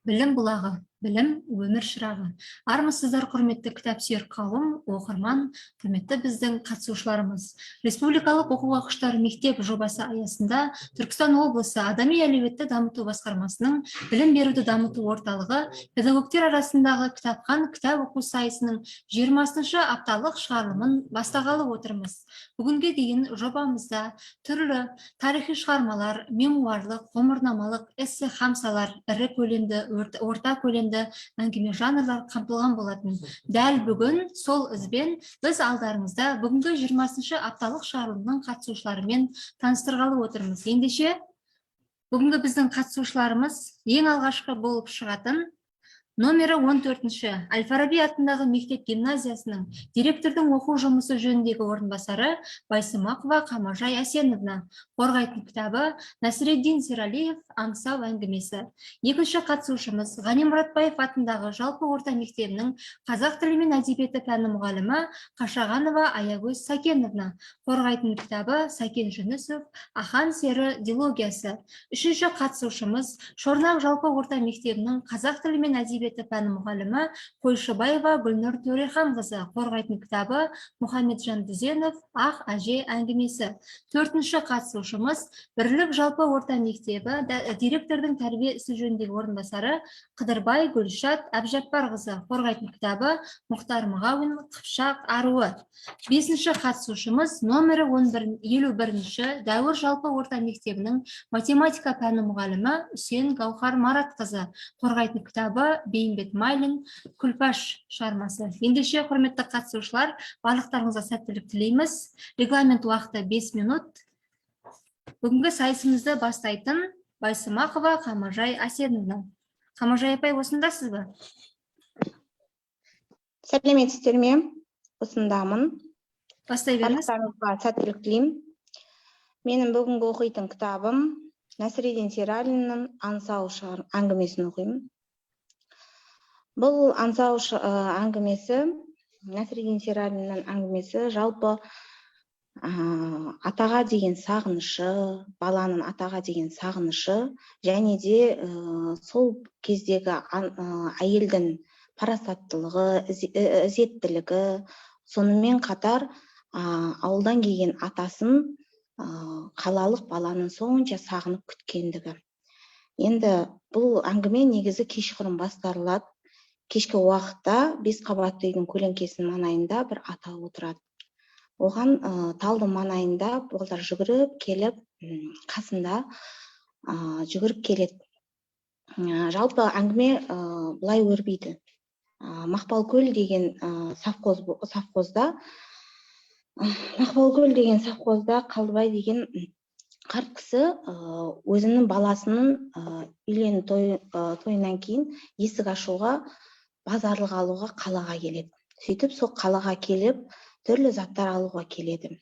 Білім бұлағы, білім – өмір шырағы. Армысыздар, құрметті кітапсүйер қауым, оқырман, құрметті біздің қатысушыларымыз! Республикалық «Оқуға құштар мектеп» жобасы аясында Түркістан облысы адами әлеуетті дамыту басқармасының білім беруді дамыту орталығы педагогтер арасындағы «Кітапхан» кітап оқу сайысының 20-шы апталық шығарылымын бастағалы отырмыз. Бүгінге дейін жобамызда түрлі тарихи шығармалар, мемуарлық, ғұмырнамалық, эссе, хамсалар, ірі көлемді, орта көлемді әңгіме жанрлар қамтылған болатын. Дәл бүгін сол ізбен біз алдарыңызда бүгінгі 20-шы апталық шығарылымның қатысушыларымен таныстырғалы отырмыз. Ендеше, бүгінгі біздің қатысушыларымыз: ең алғашқы болып шығатын номері 14-ші Әл-Фараби атындағы мектеп гимназиясының директордың оқу жұмысы жөніндегі орынбасары Байсымақова Қамажай Әсеновна. Қорғайтын кітабы: Нәсіреддин Сералиев «Аңсау» әңгімесі. Екінші қатысушымыз Ғани Мұратбаев атындағы жалпы орта мектебінің қазақ тілі мен әдебиеті пәні мұғалімі Қашағанова Аягөз Сәкеновна. Қорғайтын кітабы: Сәкен Жүнісов «Ақан сері» дилогиясы. Үшінші қатысушымыз Шорнақ жалпы орта мектебінің қазақ тілі мен әдебиеті пәні мұғалімі Қойшыбаева Гүлнұр Төреханқызы. Қорғайтын кітабы: Мұхамеджан Дүзенов «Ақ әже» әңгімесі. Төртінші қатысушымыз Бірлік жалпы орта мектебі директордың тәрбие ісі жөніндегі орынбасары Қыдырбай Гүлшат Әбжаппарқызы. Қорғайтын кітабы: Мұхтар Мағауин «Қыпшақ аруы». Бесінші қатысушымыз номері 11, 51-ші Дәуір жалпы орта мектебінің математика пәні мұғалімі Үсен Гаухар Маратқызы. Қорғайтын кітабы: Бейімбет Майлин «Күлпаш» шығармасы. Ендеше, құрметті қатысушылар, барлықтарыңызға сәттілік тілейміз. Регламент уақыты 5 минут. Бүгінгі сайысымызды бастайтын Байсымақова Қамажай Әсеновна. Қамажай апай, осындасыз ба? Сәлеметсіздер ме? Осындамын. Бастай беріңіз. Барлықтарыңызға сәттілік тілеймін. Менің бүгінгі оқитын кітабым Нәсіреддин Сералиннің «Аңсау» әңгімесін оқимын. Бұл «Аңсау» әңгімесі, Нәсіреддин Сералиннің әңгімесі, жалпы атаға деген сағынышы, баланың атаға деген сағынышы және де сол кездегі әйелдің парасаттылығы, ізеттілігі, сонымен қатар ауылдан келген атасын қалалық баланың сонша сағынып күткендігі. Енді бұл әңгіме негізі кешқұрым басталады. Кешкі уақытта бес қабатты үйдің көлеңкесінің маңайында бір ата отырады. Оған талдың маңайында балдар жүгіріп келіп, қасында жүгіріп келеді. Жалпы әңгіме былай өрбиді. Мақпалкөл деген совхоз, совхозда, Мақпалкөл деген совхозда Қалдыбай деген қарт кісі өзінің баласының үйлену тойынан кейін есік ашуға, базарлық алуға қалаға келеді. Сөйтіп, сол қалаға келіп, түрлі заттар алуға келеді.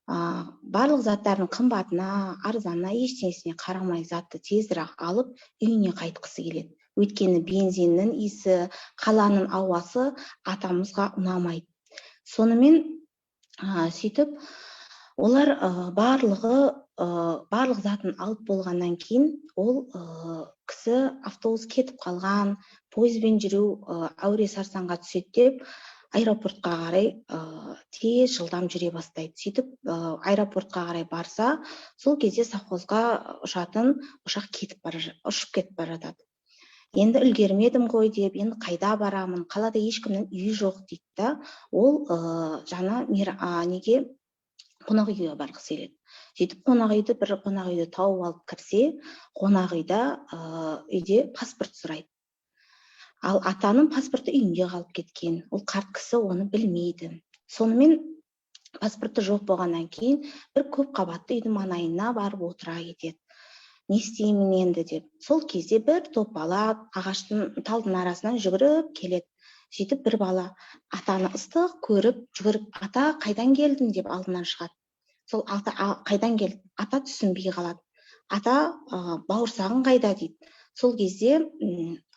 Барлық заттардың қымбатына, арзанына, ештеңесіне қарамай, затты тезірек алып, үйіне қайтқысы келеді. Өйткені бензиннің иісі, қаланың ауасы атамызға ұнамайды. Сонымен сөйтіп олар барлығы барлық затын алып болғаннан кейін, ол кісі автобус кетіп қалған, пойызбен жүру әуре сарсаңға түседі деп, аэропортқа қарай тез, жылдам жүре бастайды. Сөйтіп, аэропортқа қарай барса, сол кезде совхозға ұшатын ұшақ кетіп бара ұшып кетіп бара жатады. Енді үлгермедім ғой деп, енді қайда барамын, қалада ешкімнің үйі жоқ дейді да. Ол жаңа неге, қонақ үйге барғысы келеді. Сөйтіп, қонақ үйді, бір қонақ үйді тауып алып кірсе, қонақ үйде үйде паспорт сұрайды. Ал атаның паспорты үйінде қалып кеткен. Ол қарт кісі оны білмейді. Сонымен паспорты жоқ болғаннан кейін, бір көп қабатты үйдің маңайына барып отыра кетеді, не істеймін енді деп. Сол кезде бір топ бала ағаштың, талдың арасынан жүгіріп келеді. Сөйтіп, бір бала атаны ыстық көріп, жүгіріп, «Ата, қайдан келдің?» деп алдынан шығады. Сол ата қайдан келді, ата түсінбей қалады. «Ата, бауырсағың қайда?» дейді. Сол кезде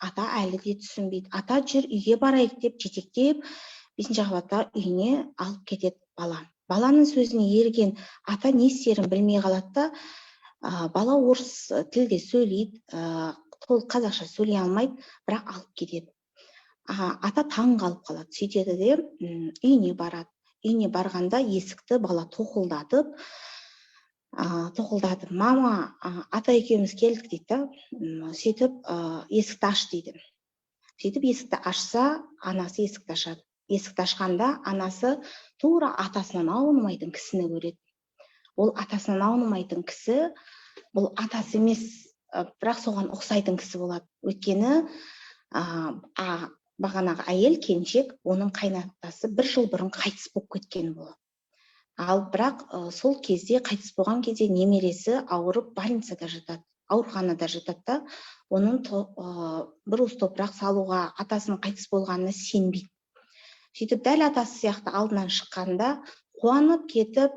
ата әлі де түсінбейді. «Ата, жүр, үйге барайық», – деп жетектеп, бесінші қабатта үйіне алып кетеді бала. Баланың сөзіне ерген ата не істерін білмей қалады да. Бала орыс тілде сөйлейді. Толық қазақша сөйлей алмайды, бірақ алып кетеді. Ата таң қалып қалады. Сөйтеді де үйіне барады. Үйіне барғанда есікті бала тоқылдатып, тоқылдатып: «Мама, ата екеуміз келдік», – дейді да. Сөйтіп, «Есікті аш», – дейді. Сөйтіп есікті ашса, анасы есікті ашады. Есікті ашқанда анасы тура атасынан аунамайтын кісіні көреді. Ол атасынан аунамайтын кісі, бұл атасы емес, бірақ соған ұқсайтын кісі болады. Өйткені бағанағы әйел, келіншек, оның қайнатасы бір жыл бұрын қайтыс болып кеткен болады. Ал бірақ сол кезде, қайтыс болған кезде, немересі ауырып больницада жатады, ауруханада жатады да, оның бір уыс топырақ салуға, атасының қайтыс болғанына сенбейді. Сөйтіп дәл атасы сияқты алдынан шыққанда қуанып кетіп,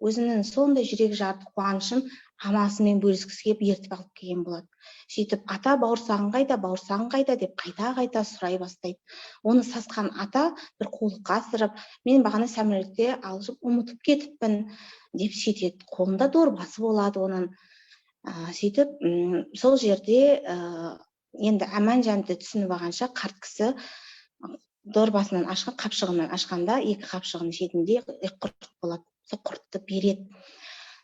өзінің сондай жүрек жарды қуанышын анасымен бөліскісі келіп, ертіп алып келген болады. Сөйтіп: «Ата, бауырсағың қайда, бауырсағың қайда?» – деп қайта қайта сұрай бастайды. Оны сасқан ата бір қулыққа асырып: «Мен бағана самолетте алып ұмытып кетіппін», – деп сөйтеді. Қолында дорбасы болады оның. Сөйтіп сол жерде енді Аманжанды түсініп алғанша, қарт кісі дорбасынан ашқан, қапшығынан ашқанда, екі қапшығының шетінде құрт болады. Сол құртты береді.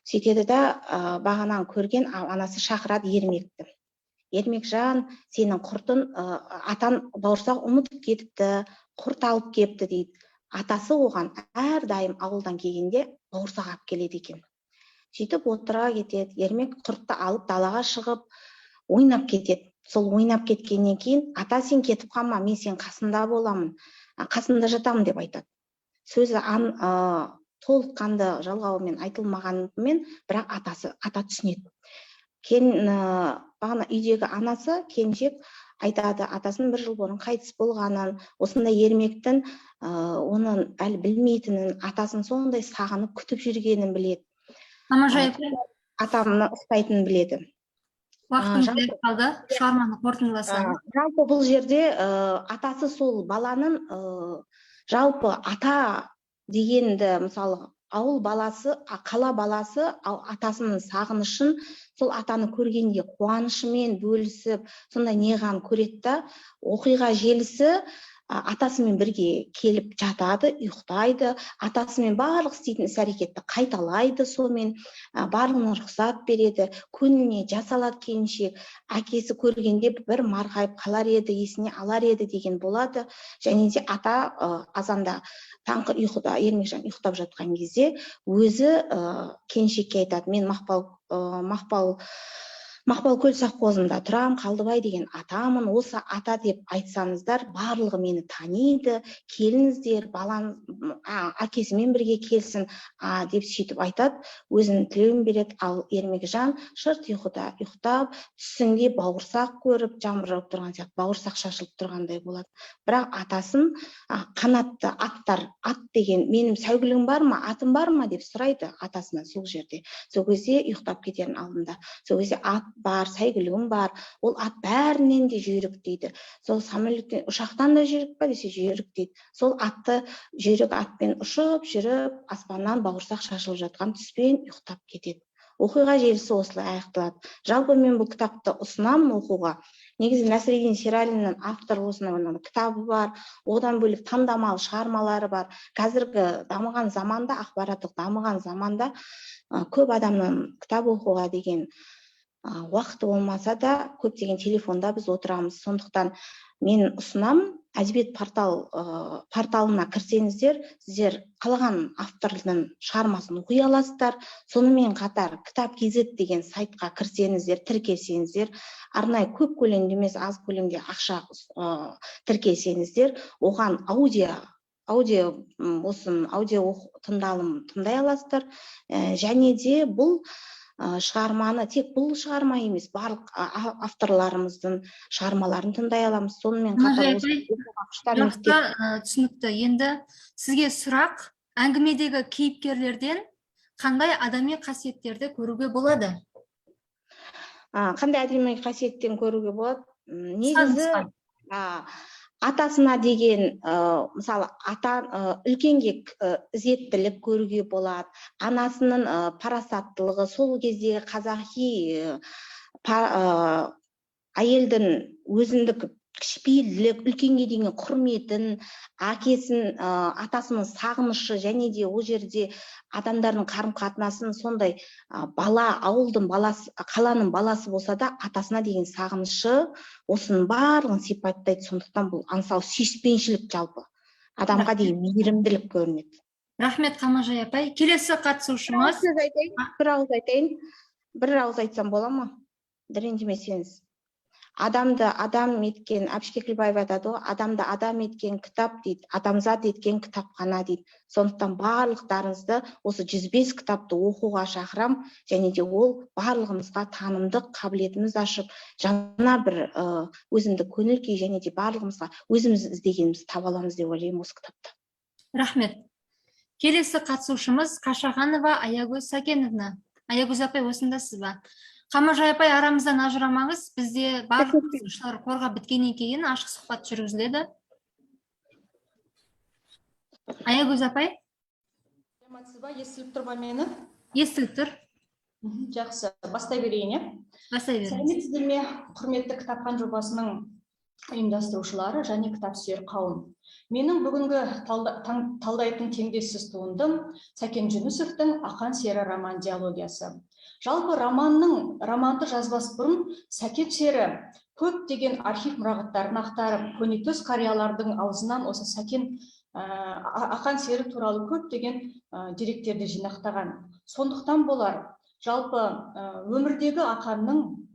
Сөйтеді да, бағананы көрген анасы шақырады Ермекті: «Ермекжан, сенің құртын, атан бауырсақ ұмытып кетіпті, құрт алып келіпті», – дейді. Атасы оған әрдайым ауылдан келгенде бауырсақ алып келеді екен. Сөйтіп отыра кетеді. Ермек құртты алып, далаға шығып ойнап кетеді. Сол ойнап кеткеннен кейін: «Ата, сен кетіп қалма, мен сенің қасында боламын, қасында жатамын», – деп айтады. Сөзі толыққанды жалғаумен айтылмағанымен, бірақ атасы, ата түсінеді. Бағана үйдегі анасы, келіншек айтады атасының бір жыл бұрын қайтыс болғанын, осындай Ермектің оның әлі білмейтінін, атасын сондай сағынып күтіп жүргенін біледі. Аманжай апай. Атамны ұқсайтынын біледі. Уақытыңыз жетіп қалды, шығарманы қорытындыласаңыз. Жалпы бұл жерде атасы сол баланың, жалпы ата дегенді, мысалы, ауыл баласы, қала баласы атасының сағынышын сол атаны көргенде қуанышымен бөлісіп, сондай неғанын көреді да, оқиға желісі атасымен бірге келіп жатады, ұйықтайды, атасымен барлық істейтін іс әрекетті қайталайды, сонымен барлығына рұқсат береді, көңіліне жас алады келіншек. Әкесі көргенде бір марқайып қалар еді, есіне алар еді деген болады. Және де ата азанда таңғы ұйқыда, Ермекжан ұйықтап жатқан кезде өзі келіншекке айтады: «Мен Мақпалкөл совхозында тұрам, Қалдыбай деген атамын. Осы ата деп айтсаңыздар, барлығы мені таниды. Келіңіздер, балаң әкесімен бірге келсін», – деп сөйтіп айтады, өзінің тілеуін береді. Ал Ермекжан шырт ұйқыда ұйықтап, түсінде бауырсақ көріп, жаңбыр жауып тұрған сияқты, бауырсақ шашылып тұрғандай болады. Бірақ атасын қанатты аттар, ат деген, «Менің сәйгүлігім бар ма, атым бар ма?» деп сұрайды атасынан сол жерде. Сол кезде, ұйықтап кетердің алдында, сол кезде: «Ат бар, сәйгүлігім бар, ол ат бәрінен де жүйрік», – дейді. «Сол самолеттен, ұшақтан да жүйрік па?» десе, «Жүйрік», – дейді. Сол атты, жүйрік атпен ұшып жүріп, аспаннан бауырсақ шашылып жатқан түспен ұйықтап кетеді. Оқиға желісі осылай аяқталады. Жалпы мен бұл кітапты ұсынамын оқуға. Негізі Нәсіреддин Сералиннің автор осындай кітабы бар, одан бөлек таңдамалы шығармалары бар. Қазіргі дамыған заманда, ақпараттық дамыған заманда, көп адамның кітап оқуға деген уақыты болмаса да, көптеген телефонда біз отырамыз. Сондықтан мен ұсынамын, әдебиет порталына кірсеңіздер, сіздер қалаған автордың шығармасын оқи аласыздар. Сонымен қатар Кітап kz деген сайтқа кірсеңіздер, тіркелсеңіздер, арнайы көп көлемде емес, аз көлемде ақша тіркелсеңіздер, оған аудио осы аудио тыңдалым тыңдай аласыздар. Және де бұл шығарманы, тек бұл шығарма емес, барлық авторларымыздың шығармаларын тыңдай аламыз. Сонымен қатар Жақсы, түсінікті. Енді сізге сұрақ: әңгімедегі кейіпкерлерден қандай адами қасиеттерді көруге болады? Қандай адами қасиеттен көруге болады? Негізі атасына деген, мысалы, ата, үлкенге ізеттілік көруге болады, анасының парасаттылығы, сол кездегі қазақи Әйелдің өзіндік кішіпейілділік, үлкенге деген құрметін, әкесін, атасының сағынышы, және де ол жерде адамдардың қарым қатынасын сондай, бала, ауылдың баласы, қаланың баласы болса да атасына деген сағынышы, осының барлығын сипаттайды. Сондықтан бұл аңсау, сүйіспеншілік, жалпы адамға деген мейірімділік көрінеді. Рахмет, Қамажай апай. Келесі қатысушымыз. Бір ауыз айтайын, бір ауыз айтайын, бір ауыз айтсам бола ма, ренжімесеңіз? Адамды адам еткен, Әбіш Кекілбаев айтады ғой, адамды адам еткен кітап дейді, адамзат еткен кітапхана дейді. Сондықтан барлықтарыңызды осы 105 кітапты оқуға шақырам, және де ол барлығымызға танымдық қабілетіміз ашып, жаңа бір өзіндік көңіл күй, және де барлығымызға өзіміз іздегенімізді таба аламыз деп ойлаймын осы кітапта. Рахмет. Келесі қатысушымыз Қашағанова Аягөз Сәкеновна. Аягөз апай, осындасыз ба? Қамажай апай, арамыздан ажырамаңыз. Бізде барлық қатысушылар қорға біткеннен кейін ашық сұхбат жүргізіледі. Аягөз апай. Саламатсыз ба, естіліп тұр ма мені? Естіліп тұр. Жақсы, бастай берейін, иә? Бастай беріңіз. Сәлеметсіздер ме, құрметті Кітапхан жобасының ұйымдастырушылары және кітапсүйер қауым. Менің бүгінгі талдайтын теңдессіз туындым Сәкен Жүнісовтің «Ақан сері» роман диалогиясы. Жалпы романды жазбас бұрын Сәкен сері көптеген архив мұрағаттарын ақтарып, көнетоз қариялардың аузынан осы Сәкен Ақан сері туралы көптеген деректерді жинақтаған. Сондықтан болар, жалпы өмірдегі Ақанның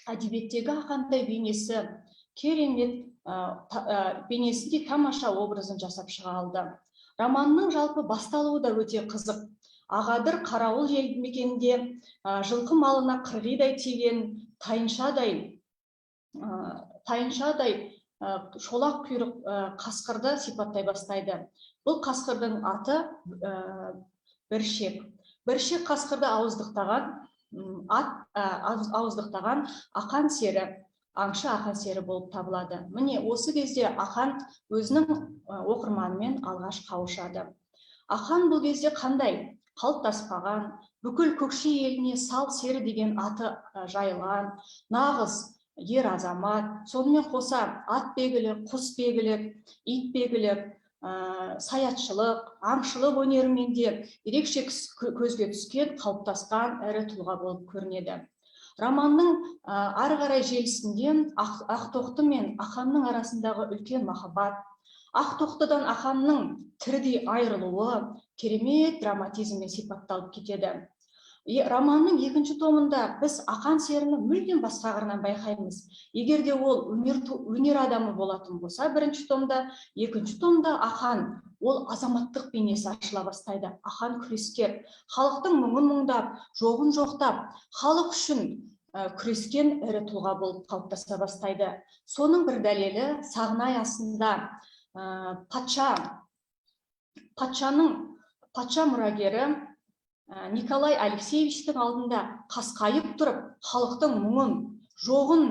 әдебиеттегі Ақандай бейнесі керемет, бейнесіндей тамаша образын жасап шыға алды. Романның жалпы басталуы да өте қызық. Ағадыр Қарауыл елді мекенінде жылқы малына қырғидай тиген тайыншадай шолақ құйрық қасқырды сипаттай бастайды. Бұл қасқырдың аты Біршек. Біршек қасқырды ауыздықтаған Ақан сері, аңшы Ақан сері болып табылады. Міне, осы кезде Ақан өзінің оқырманымен алғаш қауышады. Ақан бұл кезде қандай? Қалыптаспаған, бүкіл Көкше еліне сал сері деген аты жайылған, нағыз ер азамат, сонымен қоса ат бегілік, құс бегілік, ит бегілік, саятшылық, аңшылық өнерімен де ерекше көзге түскен, қалыптасқан ірі тұлға болып көрінеді. Романның ары қарай желісінде Ақтоқты мен Ақанның арасындағы үлкен махаббат, Ақтоқтыдан Ақанның тірідей айырылуы керемет драматизммен сипатталып кетеді. Романның екінші томында біз Ақан серіні мүлдем басқа қырынан байқаймыз. Егер де ол өнер адамы болатын болса, бірінші томда, екінші томда Ақан ол азаматтық бейнесі ашыла бастайды. Ақан күрескер, халықтың мұңын мұңдап, жоғын жоқтап, халық үшін күрескен ірі тұлға болып қалыптаса бастайды. Соның бір дәлелі Сағынай астында, патша мұрагері Николай Алексеевичтің алдында қасқайып тұрып, халықтың мұңын, жоғын,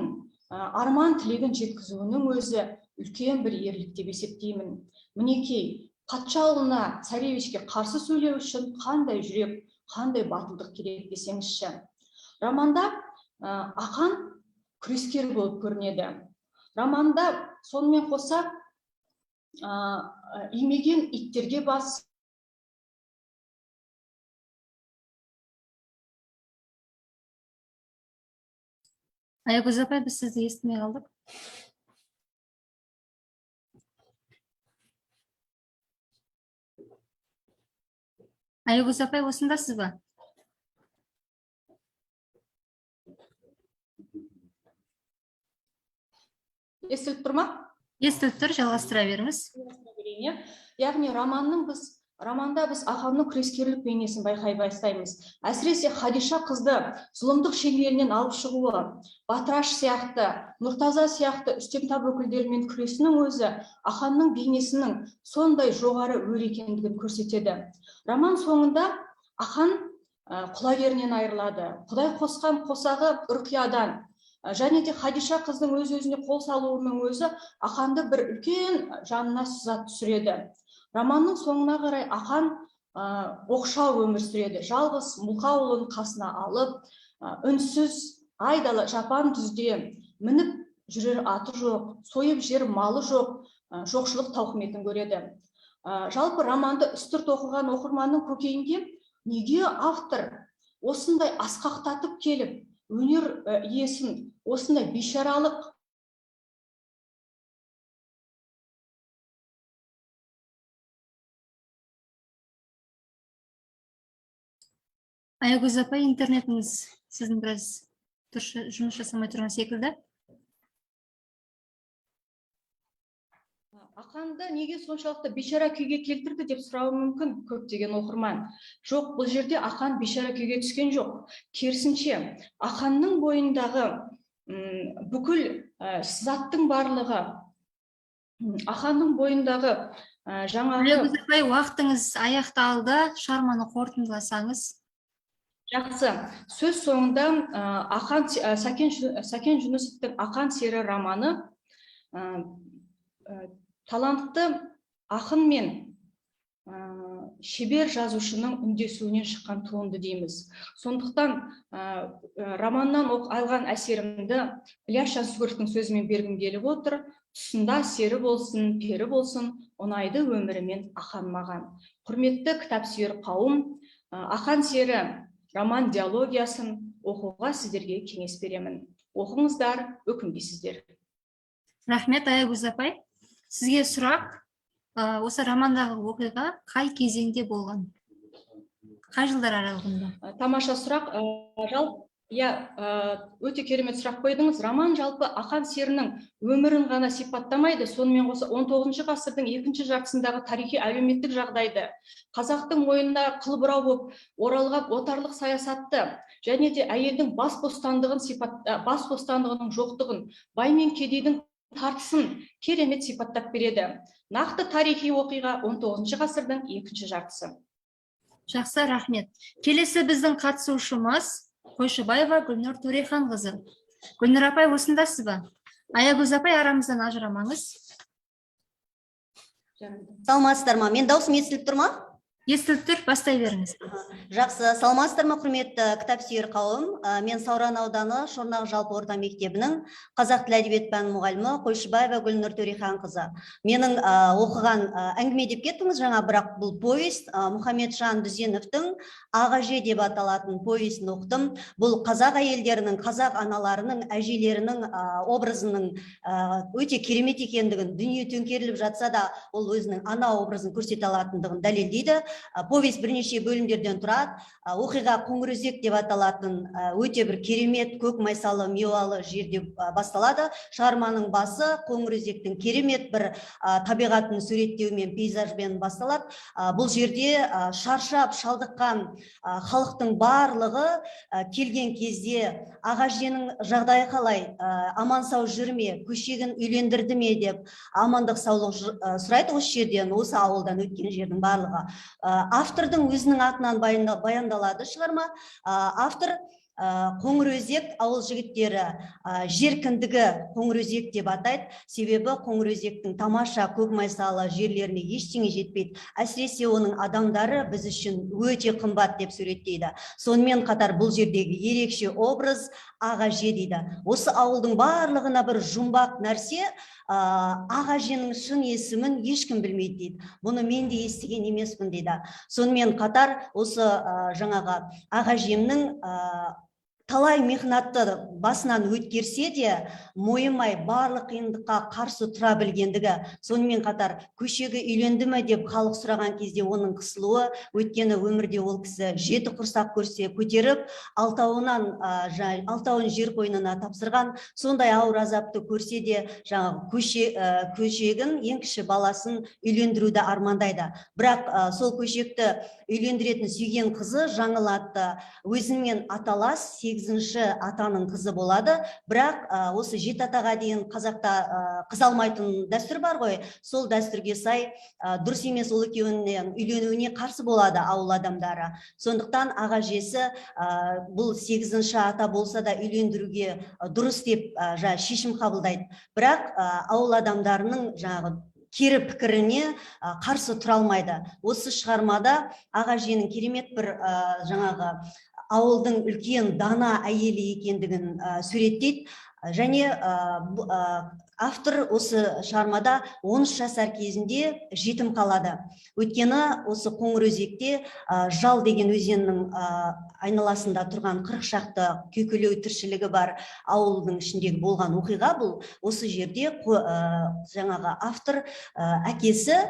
арман тілегін жеткізуінің өзі үлкен бір ерлік деп есептеймін. Мінекей, патша ұлына царевичке қарсы сөйлеу үшін қандай жүрек, қандай батылдық керек десеңізші. Романда Ақан күрескер болып көрінеді. Романда сонымен қоса, имеген иттерге бас Аягөз апай, біз сізді естімей қалдық. Аягөз апай, осындасыз ба? Естіліп тұр ма? Естіліп тұр, жалғастыра беріңіз. Яғни романда біз Ақанның күрескерлік бейнесін байқай бастаймыз. Әсіресе Хадиша қызды зұлымдық шеңберінен алып шығуы, Батыраш сияқты, Нұртаза сияқты үстем тап өкілдерімен күресінің өзі Ақанның бейнесінің сондай жоғары өр екендігін көрсетеді. Роман соңында Ақан құлагерінен айырылады. Құдай қосқан қосағы Ұрқиядан және де Хадиша қыздың өз-өзіне қол салуының өзі Ақанды бір үлкен жанына сызат түсіреді. Романның соңына қарай Ақан оқшау өмір сүреді. Жалғыз Мұқаұлын қасына алып, үнсіз айдала жапан түзде Мініп жүрер аты жоқ, сойып жер малы жоқ, жоқшылық тауқыметін көреді. Жалпы романды үстірт оқыған оқырманның көкейінде неге автор осындай асқақтатып келіп, өнер иесін осындай бейшаралық Аягөз апай, интернетіңіз сіздің біраз дұрыс жұмыс жасамай тұрған секілді. Ақанды неге соншалықты бейшара күйге келтірді деп сұрауы мүмкін көптеген оқырман. Жоқ, бұл жерде Ақан бейшара күйге түскен жоқ. Керісінше, Ақанның бойындағы бүкіл сызаттың барлығы, Ақанның бойындағы жаңағы Аягөз апай, уақытыңыз аяқталды. Шығарманы қорытындыласаңыз. Жақсы. Сөз соңында Ақан Сәкен Жүнісовтің Ақан сері романы талантты ақын мен шебер жазушының үндесуінен шыққан туынды дейміз. Сондықтан романнан алған әсерімді Ілияс Жансүгіровтің сөзімен бергім келіп отыр. Тұсында сері болсын, пері болсын, ұнайды өмірімен Ақан маған. Құрметті кітап сүйер қауым, Ақан сері роман диалогиясын оқуға сіздерге кеңес беремін. Оқыңыздар, өкінбейсіздер. Рахмет, Аягөз апай. Сізге сұрақ, осы романдағы оқиға қай кезеңде болған? Қай жылдар аралығында? Тамаша сұрақ. Иә, өте керемет сұрақ қойдыңыз. Роман жалпы Ақан серінің өмірін ғана сипаттамайды, сонымен қоса 19 ғасырдың екінші жартысындағы тарихи әлеуметтік жағдайды, қазақтың мойнына қыл бұрау болып оралған отарлық саясатты және де әйелдің бас бостандығын бас бостандығының жоқтығын, бай мен кедейдің тартысын керемет сипаттап береді. Нақты тарихи оқиға 19 ғасырдың екінші жартысы. Жақсы, рахмет. Келесі біздің қатысушымыз Қойшыбаева Гүлнұр Төреханқызы. Гүлнұр апай, осындасыз ба? Аягөз апай, арамыздан ажырамаңыз. Саламатсыздар ма? Мен даусым естіліп тұр ма? Естіліп тұр, бастай беріңіз. Жақсы, саламатсыздар ма, құрметті кітап сүйер қауым? Мен Сауран ауданы Шорнақ жалпы орта мектебінің қазақ тілі әдебиет пәні мұғалімі Қойшыбаева Гүлнұр Төреханқызы. Менің оқыған әңгіме деп кеттіңіз жаңа, бірақ бұл повесть, Мұхамеджан Дүзеновтің Ақ әже деп аталатын повестін оқыдым. Бұл қазақ әйелдерінің, қазақ аналарының, әжелерінің образының өте керемет екендігін, дүние төңкеріліп жатса да, ол өзінің ана образын көрсете алатындығын дәлелдейді. Повесть бірнеше бөлімдерден тұрады. Оқиға Қоңырөзек деп аталатын өте бір керемет көк майсалы миуалы жерде басталады. Шығарманың басы Қоңырөзектің керемет бір табиғатын суреттеумен, пейзажбен басталады. Бұл жерде шаршап, шалдыққан халықтың барлығы келген кезде ақ әженің жағдайы қалай, аман сау жүр ме, көшегін үйлендірді ме деп амандық саулық сұрайды осы жерден, осы ауылдан өткен жердің барлығы. Автордың өзінің атынан баяндалады шығарма. Автор, Қоңырөзек ауыл жігіттері, жер кіндігі Қоңырөзек деп атайды. Себебі Қоңырөзектің тамаша көк майсалы жерлеріне ештеңе жетпейді. Әсіресе оның адамдары біз үшін өте қымбат деп суреттейді. Сонымен қатар бұл жердегі ерекше образ ақ әже дейді. Осы ауылдың барлығына бір жұмбақ нәрсе, ақ әженің шын есімін ешкім білмейді дейді. Бұны мен де естіген емеспін дейді. Сонымен қатар осы, жаңағы ақ әжемнің, талай мехнатты басынан өткерсе де мойымай барлық қиындыққа қарсы тұра білгендігі, сонымен қатар көшегі үйленді ме деп халық сұраған кезде оның қысылуы, өйткені өмірде ол кісі жеті құрсақ көрсе көтеріп, алтауын жер қойнына тапсырған, сондай ауыр азапты көрсе де жаңағы көшегін, ең кіші баласын үйлендіруді армандайды. Бірақ, сол көшекті үйлендіретін сүйген қызы Жаңыл атты өзімен аталас 8-ші атаның қызы болады. Бірақ, осы жеті атаға дейін қазақта, қыз алмайтын дәстүр бар ғой, сол дәстүрге сай, дұрыс емес ол екеуінің үйленуіне қарсы болады ауыл адамдары. Сондықтан аға әжесі, бұл 8-ші ата болса да үйлендіруге, дұрыс деп, шешім қабылдайды. Бірақ, ауыл адамдарының жаңағы кері пікіріне, қарсы тұра алмайды. Осы шығармада аға әженің керемет бір, жаңағы ауылдың үлкен дана әйелі екендігін, суреттейді. Және автор осы шығармада 13 жасар кезінде жетім қалады. Өйткені осы Қоңырөзекте Жал деген өзеннің айналасында тұрған 40 шақты күйкілеу тіршілігі бар ауылдың ішіндегі болған оқиға бұл. Осы жерде жаңағы автор әкесі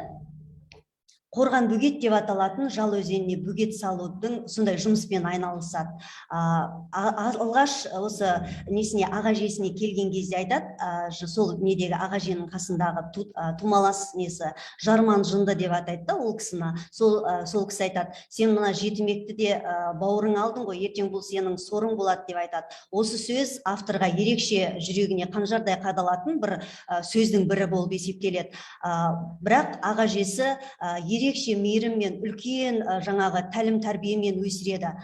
Қорған бөгет деп аталатын Жал өзеніне бөгет салудың сондай жұмыспен айналысады. Алғаш осы несіне, аға әжесіне келген кезде айтады, сол недегі аға әженің қасындағы тумалас несі Жарман жынды деп атайды да ол кісіні. Сол кісі айтады: «Сен мына жетімекті де бауырыңа алдың ғой, ертең бұл сенің сорың болады», — деп айтады. Осы сөз авторға ерекше жүрегіне қанжардай қадалатын бір сөздің бірі болып есептеледі. Бірақ аға әжесі ерекше мейіріммен, үлкен жаңағы тәлім тәрбиемен өсіреді.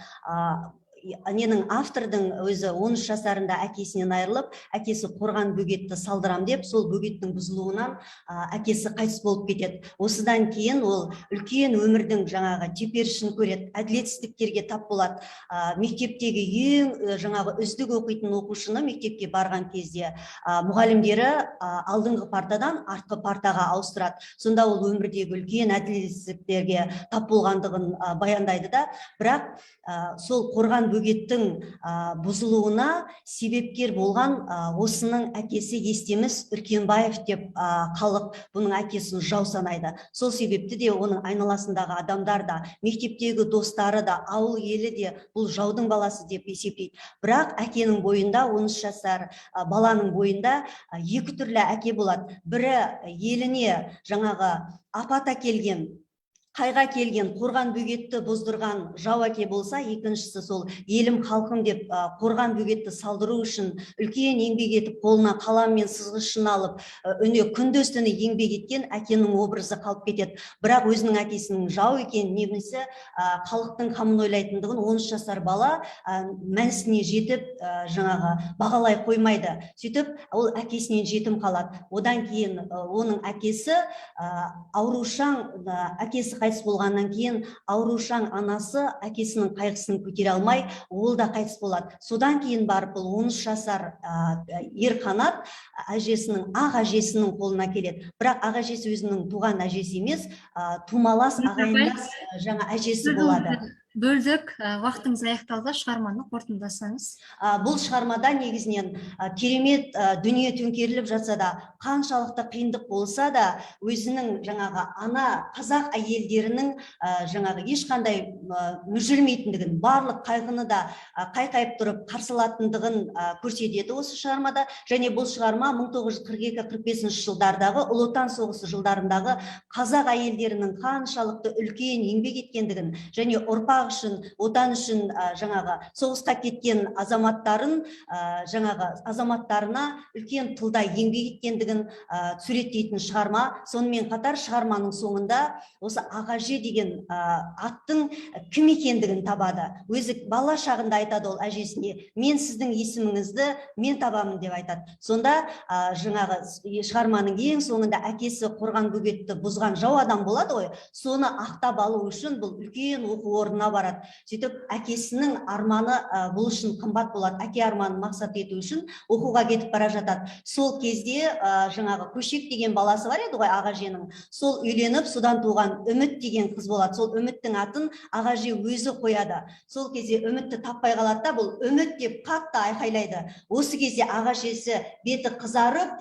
Ненің, автордың өзі 13 жасарында әкесінен айырылып, әкесі қорған бөгетті салдырам деп, сол бөгеттің бұзылуынан әкесі қайтыс болып кетеді. Осыдан кейін ол үлкен өмірдің жаңағы теперішін көреді, әділетсіздіктерге тап болады. Мектептегі ең жаңағы үздік оқитын оқушыны мектепке барған кезде мұғалімдері алдыңғы партадан артқы партаға ауыстырады. Сонда ол өмірдегі үлкен әділетсіздіктерге тап болғандығын баяндайды да. Бірақ сол қорған бөгеттің бұзылуына себепкер болған осының әкесі Естеміс Үркенбаев деп халық бұның әкесін жау санайды. Сол себепті де оның айналасындағы адамдар да, мектептегі достары да, ауыл елі де бұл жаудың баласы деп есептейді. Бірақ әкенің бойында, 13 жасар баланың бойында екі түрлі әке болады. Бірі еліне жаңағы апат әкелген, қайға келген, қорған бөгетті бұздырған жау әке болса, екіншісі сол елім, халқым деп қорған бөгетті салдыру үшін үлкен еңбек етіп, қолына қалам мен сызғышын алып, үне күндіз түні еңбек еткен әкенің образы қалып кетеді. Бірақ өзінің әкесінің жау екенін немесе халықтың қамын ойлайтындығын 13 жасар бала мәнісіне жетіп, жаңағы бағалай қоймайды. Сөйтіп ол әкесінен жетім қалады. Одан кейін оның әкесі аурушаң, әкесі қайтыс болғаннан кейін аурушаң анасы әкесінің қайғысын көтере алмай, ол да қайтыс болады. Содан кейін барып бұл 13 жасар Ерқанат әжесінің, ақ әжесінің қолына келеді. Бірақ ақ әжесі өзінің туған әжесі емес, тумалас ағайындас жаңа әжесі болады. Бөлдік, уақытыңыз аяқталды, шығарманы қорытындыласаңыз. Бұл шығармада негізінен керемет дүние төңкеріліп жатса да, қаншалықты қиындық болса да, өзінің жаңағы ана қазақ әйелдерінің жаңағы ешқандай мүжілмейтіндігін, барлық қайғыны да қайқайып тұрып қарсы алатындығын көрсетеді осы шығармада. Және бұл шығарма 1942-45 жылдардағы Ұлы Отан соғысы жылдарындағы қазақ әйелдерінің қаншалықты үлкен еңбек еткендігін және ұрпақ үшін, отан үшін жаңағы соғысқа кеткен азаматтарын, жаңағы азаматтарына үлкен тылда еңбек еткендігін суреттейтін шығарма. Сонымен қатар шығарманың соңында осы ағаже деген аттың кім екендігін табады. Өзі бала шағында айтады ол әжесіне: «Мен сіздің есіміңізді мен табамын», — деп айтады. Сонда жаңағы шығарманың ең соңында әкесі қорған бөгетті бұзған жау адам болады ғой, соны ақтап алу үшін бұл үлкен оқу орнына барады. Сөйтіп әкесінің арманы бұл үшін қымбат болады. Әке арманын мақсат ету үшін оқуға кетіп бара жатады. Сол кезде жаңағы Көшек деген баласы бар еді ғой ағаженің, сол үйленіп, содан туған Үміт деген қыз болады. Сол Үміттің атын ағаже өзі қояды. Сол кезде Үмітті таппай қалады да, бұл «Үміт» деп қатты айқайлайды. Осы кезде ағажесі беті қызарып,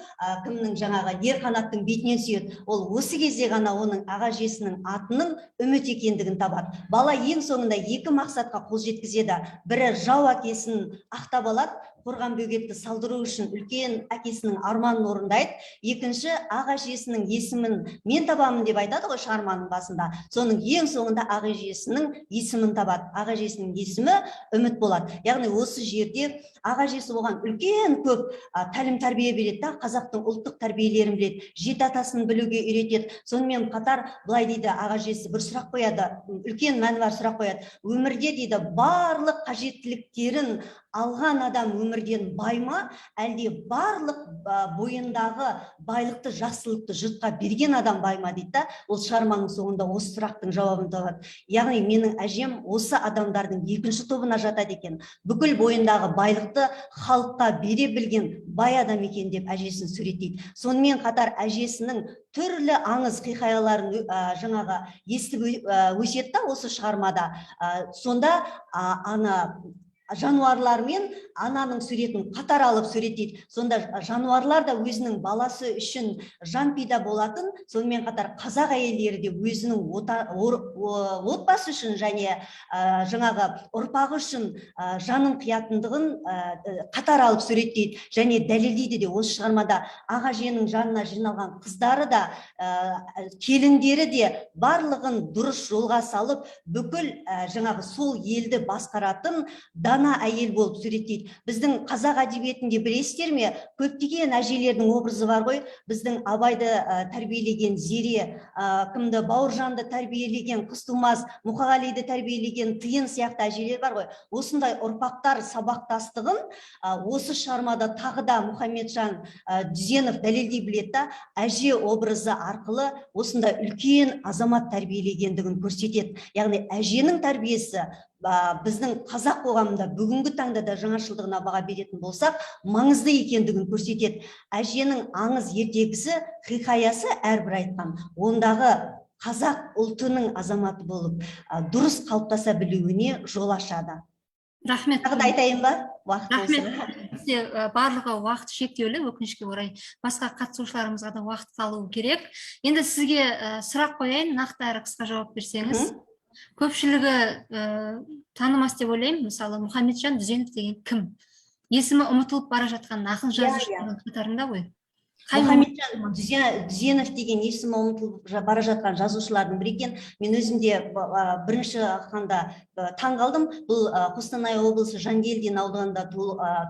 кімнің, жаңағы Ерқанаттың бетінен сүйеді. Ол осы кезде ғана оның ағажесінің атының Үміт екендігін табады. Бала ең соңында екі мақсатқа қол жеткізеді. Бірі жау әкесін ақтап алады, қорған бөгетті салдыру үшін үлкен әкесінің арманын орындайды. Екінші, ақ әжесінің есімін мен табамын деп айтады ғой шығарманың басында, соның ең соңында ақ әжесінің есімін табады. Ақ әжесінің есімі Үміт болады. Яғни осы жерде ақ әжесі оған үлкен көп тәлім тәрбие береді да, қазақтың ұлттық тәрбиелерін біледі, жеті атасын білуге үйретеді. Сонымен қатар былай дейді, ақ әжесі бір сұрақ қояды, үлкен мәні бар сұрақ қояды: «Өмірде, — дейді, — барлық қажеттіліктерін алған адам өмірде өмірден бай ма, әлде барлық бойындағы байлықты, жақсылықты жұртқа берген адам бай ма дейді да. Ол шығарманың соңында осы сұрақтың жауабын табады. Яғни менің әжем осы адамдардың екінші тобына жатады екен, бүкіл бойындағы байлықты халыққа бере білген бай адам екен деп әжесін суреттейді. Сонымен қатар әжесінің түрлі аңыз хикаяларын жаңағы естіп өседі да осы шығармада. Сонда ана жануарлар мен ананың суретін қатар алып суреттейді. Сонда жануарлар да өзінің баласы үшін жан пида болатын, сонымен қатар қазақ әйелдері де өзінің отбасы үшін және жаңағы ұрпағы үшін жанын қиятындығын қатар алып суреттейді және дәлелдейді де. Осы шығармада ақ әженің жанына жиналған қыздары да, келіндері де барлығын дұрыс жолға салып, бүкіл жаңағы сол елді басқаратын дана әйел болып суреттейді. Біздің қазақ әдебиетінде, білесіздер ме, көптеген әжелердің образы бар ғой. Біздің Абайды тәрбиелеген Зере, кімді, Бауыржанды тәрбиелеген Қызтумас, Мұқағалиды тәрбиелеген Тиын сияқты әжелер бар ғой. Осындай ұрпақтар сабақтастығын осы шығармада тағы да Мұхамеджан Дүзенов дәлелдей біледі да, әже образы арқылы осындай үлкен азамат тәрбиелегендігін көрсетеді. Яғни әженің тәрбиесі біздің қазақ қоғамында бүгінгі таңда да жаңашылдығына баға беретін болсақ, маңызды екендігін көрсетеді. Әженің аңыз ертегісі, хикаясы әрбір айтқан, ондағы қазақ ұлтының азаматы болып дұрыс қалыптаса білуіне жол ашады. Рахмет. Тағы да айтайын ба? Уақыт Рахмет. болса. Бізде барлығы уақыт шектеулі, өкінішке орай, басқа қатысушыларымызға да уақыт қалуы керек. Енді сізге сұрақ қояйын, нақты әрі қысқа жауап берсеңіз. Көпшілігі танымас деп ойлаймын. Мысалы, Мұхамеджан Дүзенов деген кім? Есімі ұмытылып бара жатқан ақын жазушылардың қатарында ғой. Қай Мұхамеджан Дүзенов деген есімі ұмытылып бара жатқан жазушылардың бірі екен. Мен өзім де бірінші оқығанда таң қалдым. Бұл Қостанай облысы Жангелдин ауданында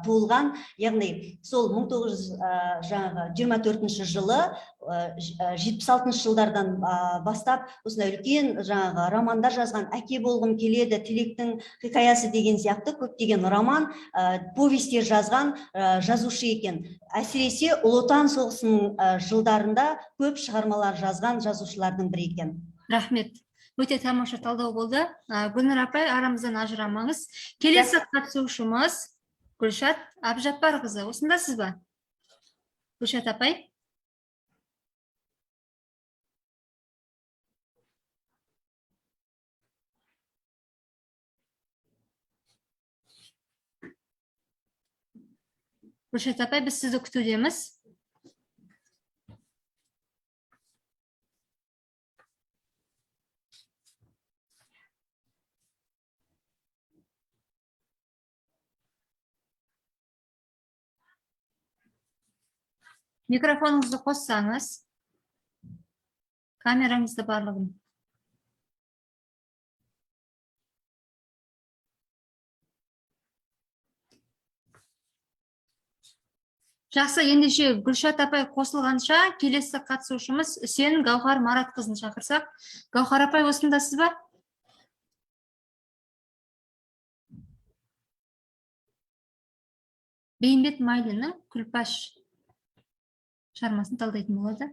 туылған, яғни сол мың тоғыз жүз, жаңағы жиырма төртінші жылы, 76-шы жылдардан бастап осындай үлкен жаңағы романдар жазған, «Әке болғым келеді», «Тілектің хикаясы» деген сияқты көптеген роман, повестер жазған жазушы екен. Әсіресе Ұлы Отан соғысының жылдарында көп шығармалар жазған жазушылардың бірі екен. Рахмет. Өте тамаша талдау болды. Гүлнұр апай, арамыздан ажырамаңыз. Келесі қатысушымыз Гүлшат Әбжаппарқызы. Осындасыз ба? Гүлшат апай? Гүлшат апай, біз сізді күтудеміз. Микрофоныңызды қоссаңыз, камераңызды барлығын. Жақсы, ендеше Гүлшат апай қосылғанша келесі қатысушымыз Үсен Гауһар Маратқызын шақырсақ. Гауһар апай, осындасыз ба? Бейімбет Майлиннің «Күлпаш» шығармасын талдайтын болады.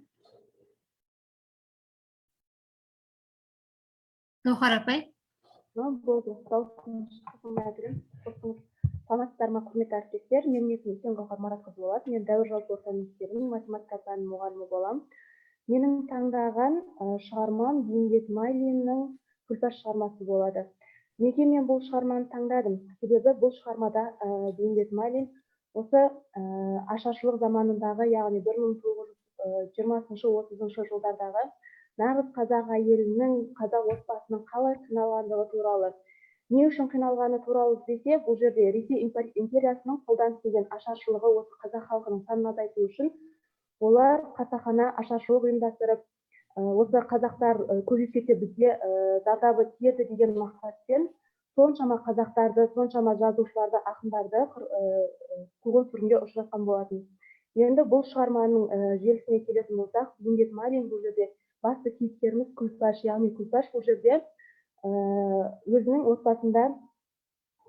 Гауһар апай. Болды, дауысым шыға қостыңыз. Саламатсыздар ма, құрметті әріптестер? Менің есімім Үсен Гауһар Маратқызы болады. Мен Дәуір жалпы орта мектебінің математика пәнінің мұғалімі боламын. Менің таңдаған шығармам Бейімбет Майлиннің «Күлпаш» шығармасы болады. Неге мен бұл шығарманы таңдадым? Себебі бұл шығармада Бейімбет Майлин осы ашаршылық заманындағы, яғни 1920-, 30-жылдардағы нағыз қазақ әйелінің, қазақ отбасының қалай қиналғандығы туралы. Не үшін қиналғаны туралы десе, бұл жерде Ресей империясының қолдан істеген ашаршылығы, осы қазақ халқының санын азайту үшін олар қасақана ашаршылық ұйымдастырып, осы қазақтар көбейіп кетсе бізге зардабы тиеді деген мақсатпен соншама қазақтарды, соншама жазушыларды, ақындарды қуғын сүргінге ұшыратқан болатын. Енді бұл шығарманың желісіне келетін болсақ, Бейімбет Майлин, бұл жерде басты кейіпкеріміз Күлпаш, яғни Күлпаш бұл жерде өзінің отбасында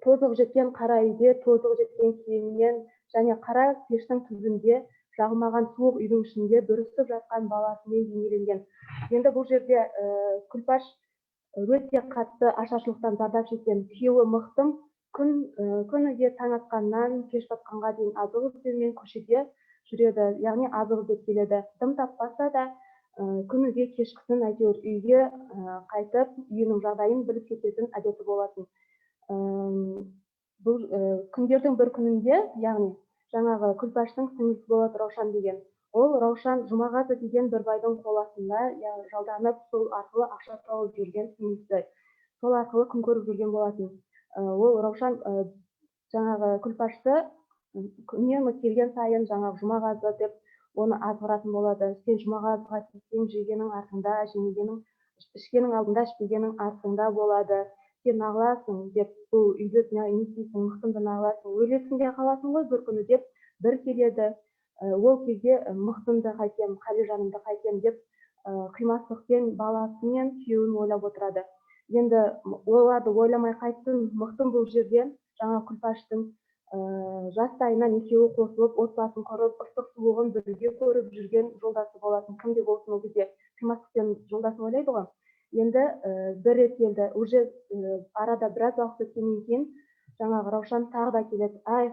Тозығы жеткен қара үйде, тозығы жеткен киіммен және қара пештің түбінде, жағылмаған суық үйдің ішінде бүрісіп жатқан баласымен бейнеленген. Енді бұл жерде Күлпаш өте қатты ашаршылықтан зардап шеккен. Күйеуі Мықтым күніге таң атқаннан кеш батқанға дейін азық іздеумен көшеде жүреді, яғни азық іздеп келеді. Дым таппаса да, күніге кешкісін әйтеуір үйге қайтып, үйінің жағдайын біліп кететін әдеті болатын. Бұл күндердің бір күнінде, яғни жаңағы Күлпаштың сіңлісі болады Раушан деген. Ол Раушан Жұмағазы деген бір байдың қол астында жалданып, сол арқылы ақша тауып жүрген сіңлісі, сол арқылы күн көріп жүрген болатын. Ол Раушан жаңағы Күлпашты үнемі келген сайын жаңағы Жұмағазы деп оны азғыратын болады. Сен Жұмағазыға тисең, жегенің артыңда, жемегенің, ішкенің алдында, ішпегенің артыңда болады, сен нағыласың деп, бұл үйді не істейсің, Мықтымды нағыласың, өлесің де қаласың ғой бір күні деп бір келеді. Ол кезде Мықтымды қайтем, Қалижанымды қайтем деп, қимастықпен баласы мен күйеуін ойлап отырады. Енді оларды ойламай қайтсын? Мықтым бұл жерде жаңа Күлпаштың жастайынан екеуі қосылып, отбасын құрып, ыстық суығын бірге көріп жүрген жолдасы болатын. Кім де болсын ол кезде қимастықпен жолдасын ойлайды ғой. Енді бір рет келді, уже арада біраз уақыт өткеннен кейін жаңағы Раушан тағы да келеді. Ай,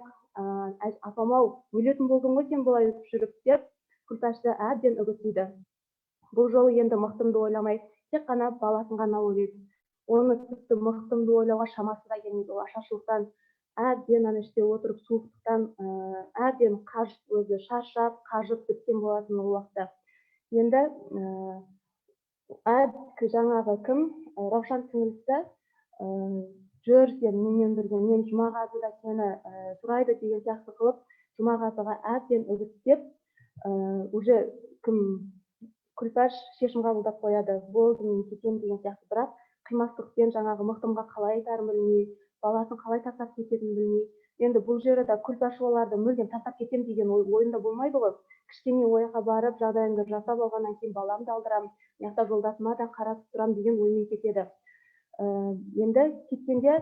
апам ау, өлетін болдың ғой сен бұлай жүріп деп Күлпашты әбден үгіттейді. Бұл жолы енді Мықтымды ойламай, тек қана баласын ғана ойлайды. Оны тіпті Мықтымды ойлауға шамасы да келмейді. Ол ашаршылықтан әбден ана іште отырып, суықтықтан әбден өзі шаршап, қажып біткен болатын ол уақытта. Енді жаңағы кім, Раушан сіңлісі, жүр сен менімен бірге, мен Жұмағазы да сені сұрайды деген сияқты қылып, Жұмағазыға әбден үгіттеп, уже кім, Күлпаш шешім қабылдап қояды: болды, мен кетемін деген сияқты. Бірақ қимастықпен жаңағы Мықтымға қалай айтарын білмей, баласын қалай тастап кететінін білмей. Енді бұл жерде де Күлпаш оларды мүлдем тастап кетемін деген ой ойында болмайды ғой. Кішкене ойға барып, жағдайымды жасап алғаннан кейін баламды алдырамын, мына жақта жолдасыма да қарап тұрамын деген оймен кетеді. Енді кеткенде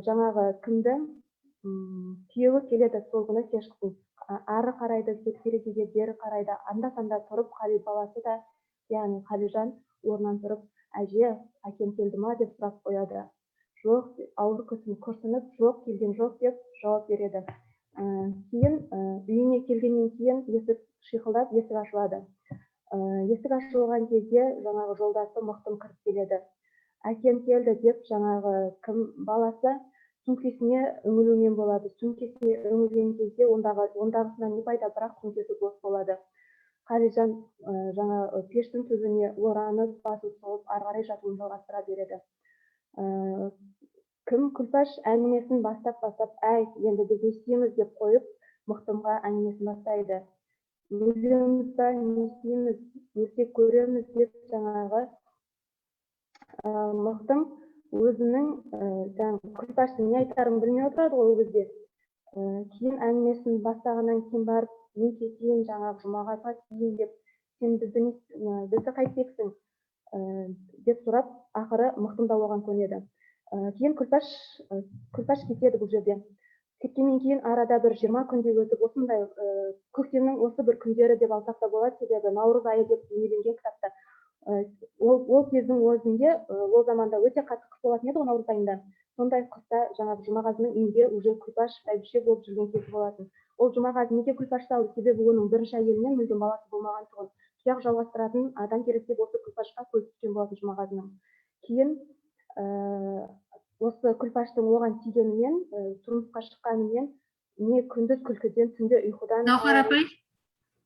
жаңағы кімді, күйеуі келеді сол күні кешкісін. Ары қарайды терезеге, бері қарайды. Анда санда тұрып Қали баласы да, яғни Қалижан орнынан тұрып, әже, әкем келді ма деп сұрап қояды. Жоқ, ауыр күрсініп, жоқ, келген жоқ деп жауап береді. Кейін үйіне келгеннен кейін есік шиқылдап, есік ашылады. Есік ашылған кезде жаңағы жолдасы Мықтым кіріп келеді. Әкем келді деп жаңағы кім, баласы сөмкесіне үңілумен болады. Сөмкесіне үңілген кезде ондағысынан не пайда, бірақ сөмкесі бос болады. Қалижан жаңа пештің түбіне оранып, басын сұғып, ары қарай жатуын жалғастыра береді. Кім, Күлпаш әңгімесін бастап, әй, енді біз не істейміз деп қойып, Мықтымға әңгімесін бастайды. Өлеміз ба, не істейміз, өлсек көреміз деп жаңағы Мықтым өзінің жаңағы Күлпаштың не айтарын білмей отырады ғой ол кезде. Кейін әңгімесін бастағаннан кейін барып, мен кетейін, жаңағы Жұмағазыға тиейін деп, сен бізді қайтпексің деп сұрап, ақыры Мықтым да оған көнеді. Кейін Күлпаш кетеді бұл жерде. Кеткеннен кейін арада бір 20 күндей өтіп, осындай көктемнің осы бір күндері деп алсақ та болады, себебі наурыз айы деп бейнеленген кітапта. Ол кездің өзінде, ол заманда өте қатты қыс болатын еді ғой наурыз айында. Сондай қыста жаңағы Жұмағазының үйінде уже Күлпаш бәйбіше болып жүрген кезі болатын. Ол Жұмағазы неге Күлпашты алды? Себебі оның бірінші әйелінен мүлдем баласы болмаған тұғын, тұяқ жалғастыратын адам керек деп осы Күлпашқа көзі түскен болатын Жұмағазының. Кейін осы Күлпаштың оған тигенімен, тұрмысқа шыққанымен, не күндіз күлкіден, түнде ұйқыдан Гауһар апай,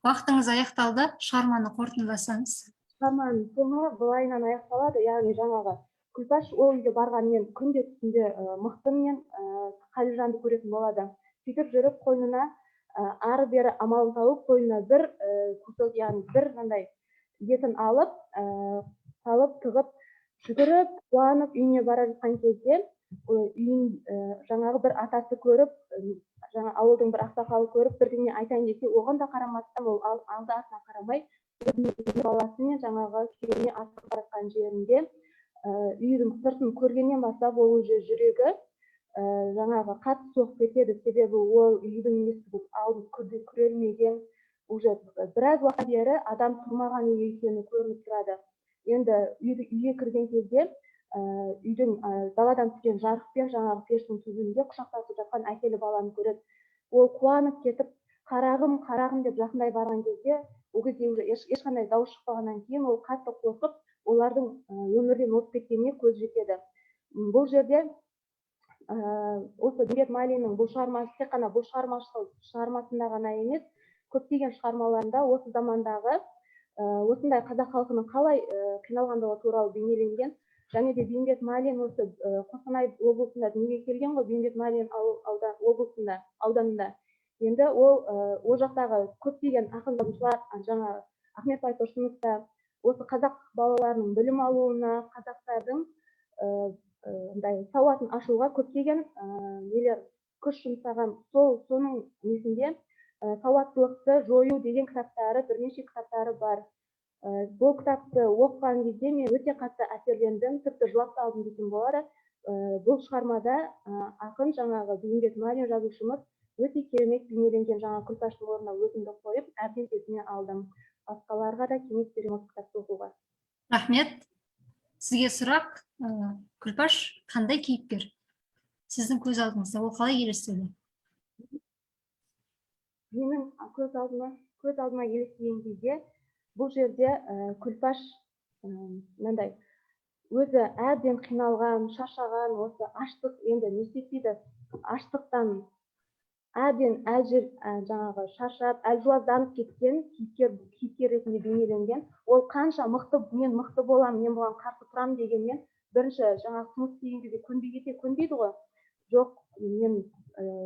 уақытыңыз аяқталды, шығарманы қорытындыласаңыз. Шығарманың соңы былайынан аяқталады, яғни жаңағы Күлпаш ол үйге барғанымен күнде түсінде Мықтым мен Қалижанды көретін болады. Сөйтіп жүріп қойнына ары бері амалын тауып, қойнына бір кусок, яғни бір мынандай етін алып, салып тығып, жүгіріп қуанып үйіне бара жатқан кезде үйін жаңағы бір атасы көріп, жаңа ауылдың бір ақсақалы көріп, бірдеңе айтайын десе, оған да қарамастан, ол алды артына қарамай өзінің баласы мен жаңағы күйеуіне асығып бара жатқан жерінде, үйдің сыртын көргеннен бастап ол уже жүрегі Жаңағы қатты соғып кетеді, себебі ол үйдің есігі алдын күрелмеген, уже біраз уақыт бері адам тұрмаған үй екені көрініп тұрады. Енді үйге кірген кезде үйдің даладан түскен жарықпен жаңағы пештің түбінде құшақтасып жатқан әкелі баланы көреді. Ол қуанып кетіп, «Қарағым, қарағым», – деп жақындай барған кезде, ол кезде уже ешқандай дауыс шықпағаннан кейін, ол қатты қорқып, олардың өмірден озып кеткеніне көз жетеді. Бұл жерде осы Бейімбет Майлиннің бұл шығармасы тек қана бұл шығармасында ғана емес, көптеген шығармаларында осы замандағы осындай қазақ халқының қалай қиналғандығы туралы бейнеленген. Және де Бейімбет Майлин осы Қостанай облысында дүниеге келген ғой, Бейімбет Майлин облысында, ауданында. Енді ол ол жақтағы көптеген ақын жазушылар, жаңа Ахмет Байтұрсынов та осы қазақ балаларының білім алуына, қазақтардың мындай сауатын ашуға көптеген нелер күш жұмсаған. Сол соның несінде «Сауаттылықты жою» деген кітаптары, бірнеше кітаптары бар. Бұл кітапты оқыған кезде мен өте қатты әсерлендім, тіпті жылап та алдым десем болады. Бұл шығармада ақын, жаңағы Бейімбет Майлин жазушымыз өте керемет бейнеленген. Жаңа Күлпаштың орнына өзімді қойып, әбден сезіне алдым. Басқаларға да кеңес беремін осы кітапты оқуға. Рахмет. Сізге сұрақ: Күлпаш қандай кейіпкер? Сіздің көз алдыңызда ол қалай елестеді? Менің көз алдыма елестеген кезде, бұл жерде Күлпаш мынандай өзі әбден қиналған, шаршаған, осы аштық енді не істетпейді, аштықтан әбден әжір, жаңағы шаршап, әлжуазданып кеткен кейіпкер ретінде бейнеленген. Ол қанша мықты, мен мықты боламын, мен бұған қарсы тұрамын дегенмен, бірінші жаңағы жұмыс істеген кезде көнбей кете, көнбейді ғой. Жоқ, мен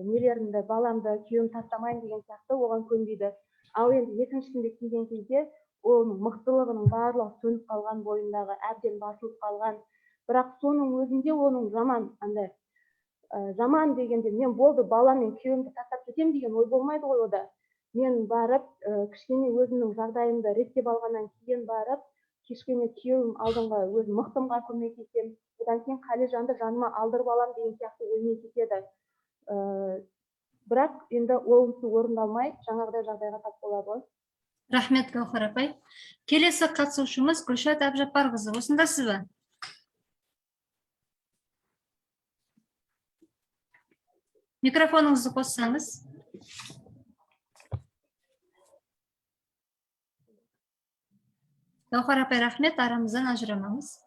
нелерімді, баламды, күйеуімді тастамаймын деген сияқты, оған көнбейді. Ал енді екіншісінде келген кезде, оның мықтылығының барлығы сөніп қалған, бойындағы әбден басылып қалған. Бірақ соның өзінде оның жаман андай жаман дегенде, мен болды, балам мен күйеуімді тастап кетемін деген ой болмайды ғой ода. Мен барып кішкене өзімнің жағдайымды реттеп алғаннан кейін барып, кішкене күйеуім алдыңғы өз мықтымға көмектесемін, одан кейін Қалижанды жаныма алдырып аламын деген сияқты оймен кетеді. Бірақ енді онысы орындалмай, жаңағыдай жағдайға тап болады ғой. Рахмет, Гауһар апай. Келесі қатысушымыз Гүлшат Әбжаппарқызы, осындасыз ба? Микрофоныңызды қоссаңыз. Гауһар апай, рахмет, арамыздан ажырамаңыз.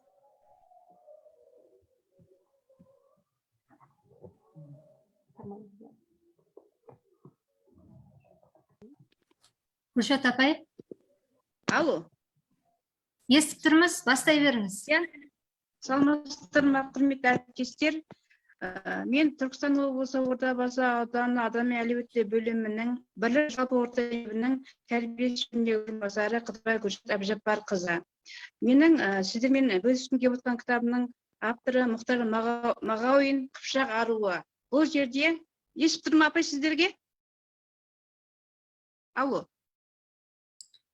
Гүлшат апай. Алло. Естіп тұрмыз, бастай беріңіз. Саламатсыздар ма, құрметті әріптестер. Мен Түркістан облысы Ордабасы ауданы адам мен әлеуетті бөлімінің Бірлік жалпы орта мектебінің тәрбиеші орынбасары Қыдырбай Гүлшат Әбжаппарқызы. Менің сіздермен бөліскім келіп отқан кітабымның авторы Мұхтар Мағауин, «Қыпшақ аруы». Бұл жерде естіп тұр ма, апай, сіздерге? Алло.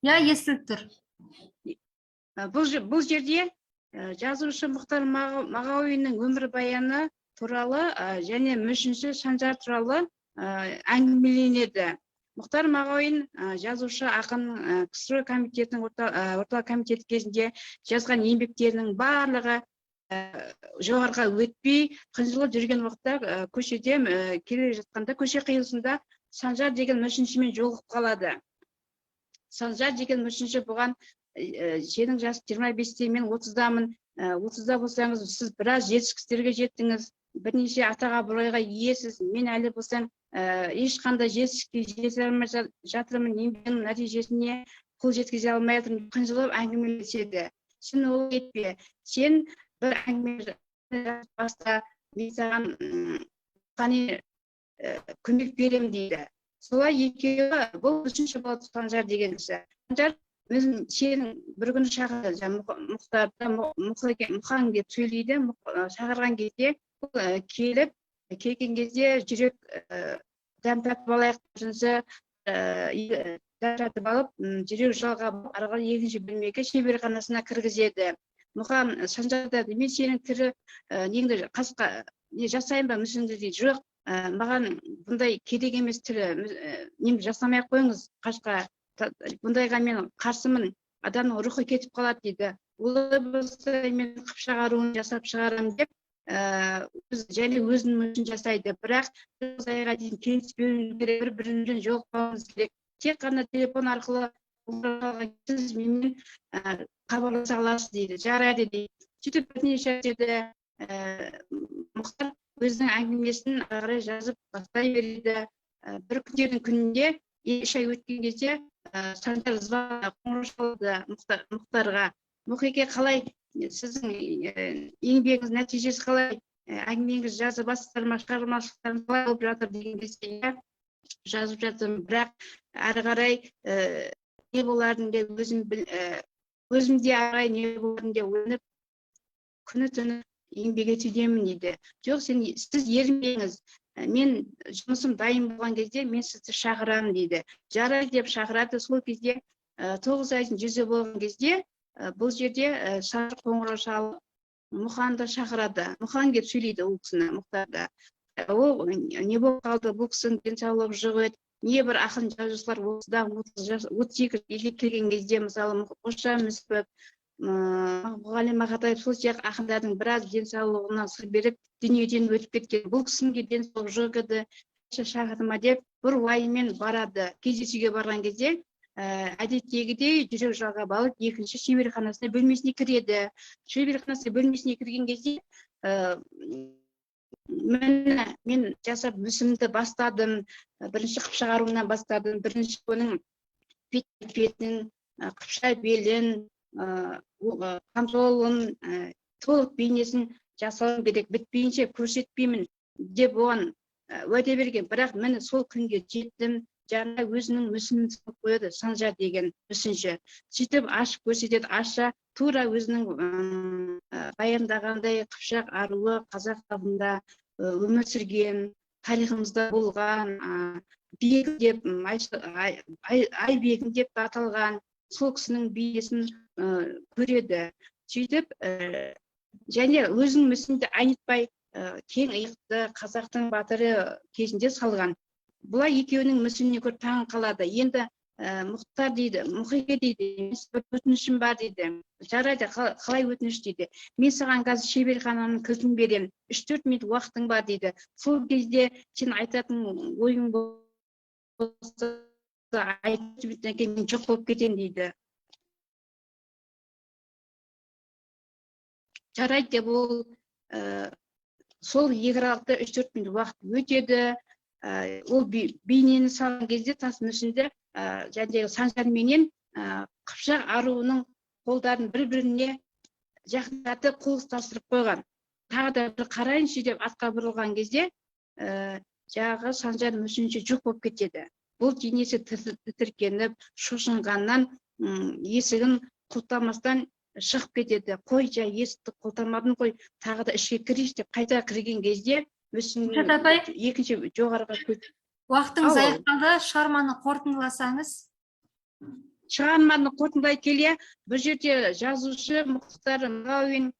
Иә, естіліп тұр. Бұл жерде жазушы Мұхтар Мағауиннің өмірбаяны туралы және мүсінші Санжар туралы әңгімеленеді. Мұхтар Мағауин жазушы, ақын, КСРО комитетінің орталық комитеті кезінде жазған еңбектерінің барлығы жоғарыға өтпей, қынжылып жүрген уақытта, көшеде келе жатқанда, көше қиылысында Санжар деген мүсіншімен жолығып қалады. Санжар деген мүсінші бұған: «Сенің жас 25-те, мен 30-дамын, 30-да болсаңыз, сіз біраз жетістіктерге жеттіңіз, бірнеше атақ абыройға иесіз, мен әлі болсам ешқандай жетістікке жете алмай жатырмын, еңбегімнің нәтижесіне қол жеткізе алмай жатырмын», – қынжылып әңгімелеседі. «Сен олай етпе, сен бір әңгіме жазып баста, мен саған рухани көмек беремін», – дейді. Солай екеуі, бұл үшінші болады Санжар деген кісі. Санжар өзін сенің бір күні шақырды, жаңа Мұхтарды Мұхаң деп сөйлейді. Шақырған кезде ол, келіп, келген кезде жүрек, дәм татып алайық, жынысы, дәм татып алып, жүрек жалғап, ары қарай екінші бөлмеге, шеберханасына кіргізеді. Мұқан Санжар айтады: «Мен сенің тірі, неңді, қасқа Не жасайын ба мүсінді дейді. Жоқ, маған бұндай керек емес түрі, немді жасамай ақ қойыңыз, қашқа, бұндайға мен қарсымын, адамның рухы кетіп қалады дейді. Олай болса, мен қыпшақ аруын жасап шығарамын деп, және өзінің мүсін жасайды. Бірақ 9 айға дейін келіспеуіміз керек, бір бірімізбен жолықпауымыз керек, тек қана телефон арқылы сіз менімен хабарласа аласыз дейді. Жарайды дейді. Сөйтіп бірнеше жерде Мұхтар өзінің әңгімесін ары қарай жазып бастай береді. Бір күндердің күнінде, 3 ай өткен кезде, Санжар қоңырау шалды Мұхтарға. Мұхеке, қалай, сіздің еңбегіңіз нәтижесі қалай, әңгімеңіз жазып жатсыздар ма, шығармашылықтарыңыз қалай болып жатыр деген кезде, иә, жазып жатырмын, бірақ әрі қарай не боларын деп өзім өзім де әрі қарай не боларын деп ойланып, күні түні еңбек етудемін дейді. Жоқ, сіз ерінбеңіз, мен жұмысым дайын болған кезде мен сізді шақырамын дейді. Жарайды деп шақырады. Сол кезде, 9 айдың жүзі болған кезде, бұл жерде Санжар қоңырау шалып, Мұханды шақырады. Мұхан келіп сөйлейді ол кісіні, Мұхтарды. Ол не болып қалды, бұл кісінің денсаулығы жоқ еді. Не бір ақын жазушылар 30-дан, 30 жас, 32 елге келген кезде, мысалы, Қожа Мүсіпов, Мұғалім Мақатаев, сол сияқты ақындардың біраз денсаулығына сыр беріп, дүниеден өтіп кеткен. Бұл кісінің де денсаулығы жоқ еді, шақырды ма деп бір уайыммен барады. Кездесуге барған кезде, әдеттегідей жүрек жалғап алып, екінші шеберханасына, бөлмесіне кіреді. Шеберханасына, бөлмесіне кірген кезде, міне, мен жасап мүсінімді бастадым, бірінші қыпшақ аруынан бастадым, бірінші оның бетін, қыпшақ белін, камзолын, толық бейнесін жасауым керек, бітпейінше көрсетпеймін деп оған уәде берген. Бірақ міне, сол күнге жеттім. Жаңа өзінің мүсінін салып қояды Санжар деген мүсінші. Сөйтіп ашып көрсетеді. Ашса, тура өзінің баяндағандай қыпшақ аруы, қазақ халқында өмір сүрген, тарихымызда болған, бегім деп, Айбегім деп аталған сол кісінің бейнесін көреді. Сөйтіп және өзінің мүсінді айнытпай, кең иықты қазақтың батыры кезінде салған. Бұлай екеуінің мүсініне көріп таң қалады. Енді Мұхтар дейді, Мұхеке дейді, бір өтінішім бар дейді. Жарайды, қалай өтініш дейді. Мен саған қазір шеберхананың кілтін беремін, 3-4 минут уақытың бар дейді. Сол кезде сен айтатын ойың болса айт, кейін мен жоқ болып кетемін дейді. Жарайды деп ол сол екі аралықта 3-4 минут уақыт өтеді. Ол бейнені салған кезде тас мүсінді, жәндегі Санжар менен қыпшақ аруының қолдарын бір біріне жақындатып, қол ұстастырып қойған. Тағы да бір қарайыншы деп артқа бұрылған кезде, жаңағы Санжар мүсінші жоқ болып кетеді. Бұл денесі тітіркеніп, шошынғаннан есігін құлыптамастан шығып кетеді. Қой, жай есікті құлыптамадым ғой, тағы да ішке кірейінші деп қайта кірген кезде мүсін апай, екінші жоғарыға уақытыңыз аяқталды, шығарманы қорытындыласаңыз. Шығарманы қорытындылай келе, бұл жерде жазушы Мұхтар Мағауин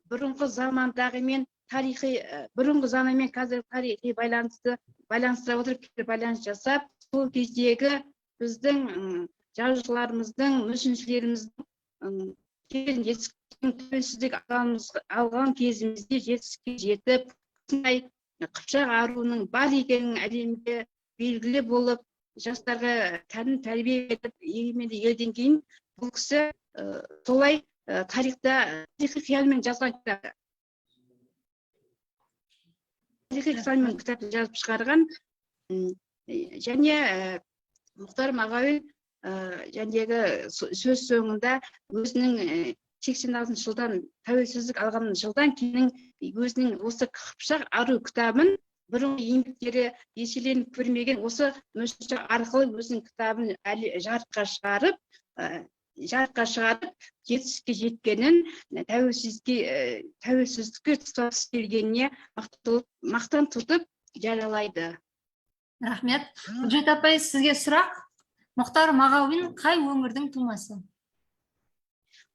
бұрынғы замандағы мен тарихи, бұрынғы заман мен қазіргі тарихи байланысты байланыстыра отырып, байланыс жасап, сол кездегі біздің жазушыларымыздың, мүсіншілеріміздің тәуелсіздік алған кезімізде жетістікке жетіп, осындай қыпшақ аруының бар екенін әлемге белгілі болып, жастарға тәлім тәрбие беріп, егеменді елден кейін бұл кісі солай тарихта тарихи қиялмен жазған кітап, тарихи қиялмен кітап жазып шығарған. Және Мұхтар Мағауин жәндегі сөз соңында өзінің 86-жылдан, тәуелсіздік алған жылдан кейін өзінің осы «Қыпшақ ару» кітабын, бұрынғы еңбектері еселеніп көрмеген осы мүсінші арқылы өзінің кітабын әлі жарыққа шығарып, жетістікке жеткенін, тәуелсіздікке тұтас келгеніне мақтан тұтып жариялайды. Рахмет. Гүлжат апай, сізге сұрақ. Мұхтар Мағауин қай өңірдің тумасы?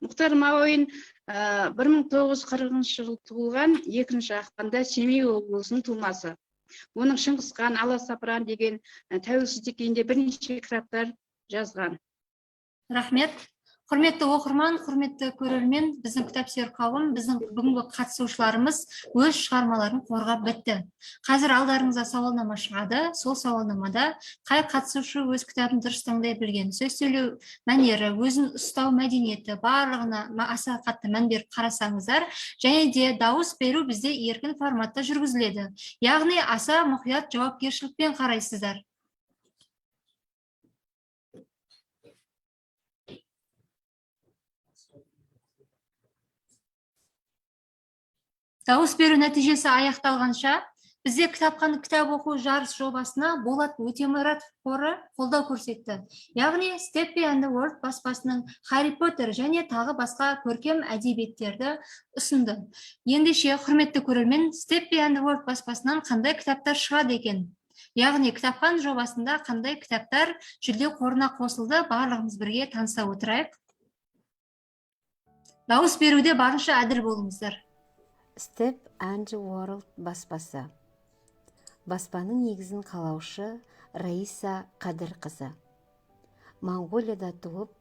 Мұхтар Мағауин 1940 жылы туылған, 2 ақпанда, Семей облысының тумасы. Оның Шыңғысхан, Аласапыран деген тәуелсіздік кейінде бірнеше кітаптар жазған. Рахмет. Құрметті оқырман, құрметті көрермен, біздің кітапсүйер қауым, біздің бүгінгі қатысушыларымыз өз шығармаларын қорғап бітті. Қазір алдарыңызда сауалнама шығады. Сол сауалнамада қай қатысушы өз кітабын дұрыс таңдай білген, сөз сөйлеу мәнері, өзін ұстау мәдениеті, барлығына аса қатты мән беріп қарасаңыздар. Және де дауыс беру бізде еркін форматта жүргізіледі, яғни аса мұқият, жауапкершілікпен қарайсыздар. Дауыс беру нәтижесі аяқталғанша, бізде «Кітапхан» кітап оқу жарыс жобасына Болат Өтемұратов қоры қолдау көрсетті, яғни Step and World баспасының «Харри Поттер» және тағы басқа көркем әдебиеттерді ұсынды. Ендеше, құрметті көрермен, Step and World баспасынан қандай кітаптар шығады екен, яғни «Кітапхан» жобасында қандай кітаптар жүлде қорына қосылды, барлығымыз бірге таныса отырайық. Дауыс беруде барынша әділ болыңыздар. Step and World баспасы. Баспаның негізін қалаушы Раиса Қадырқызы. Моңғолияда туып,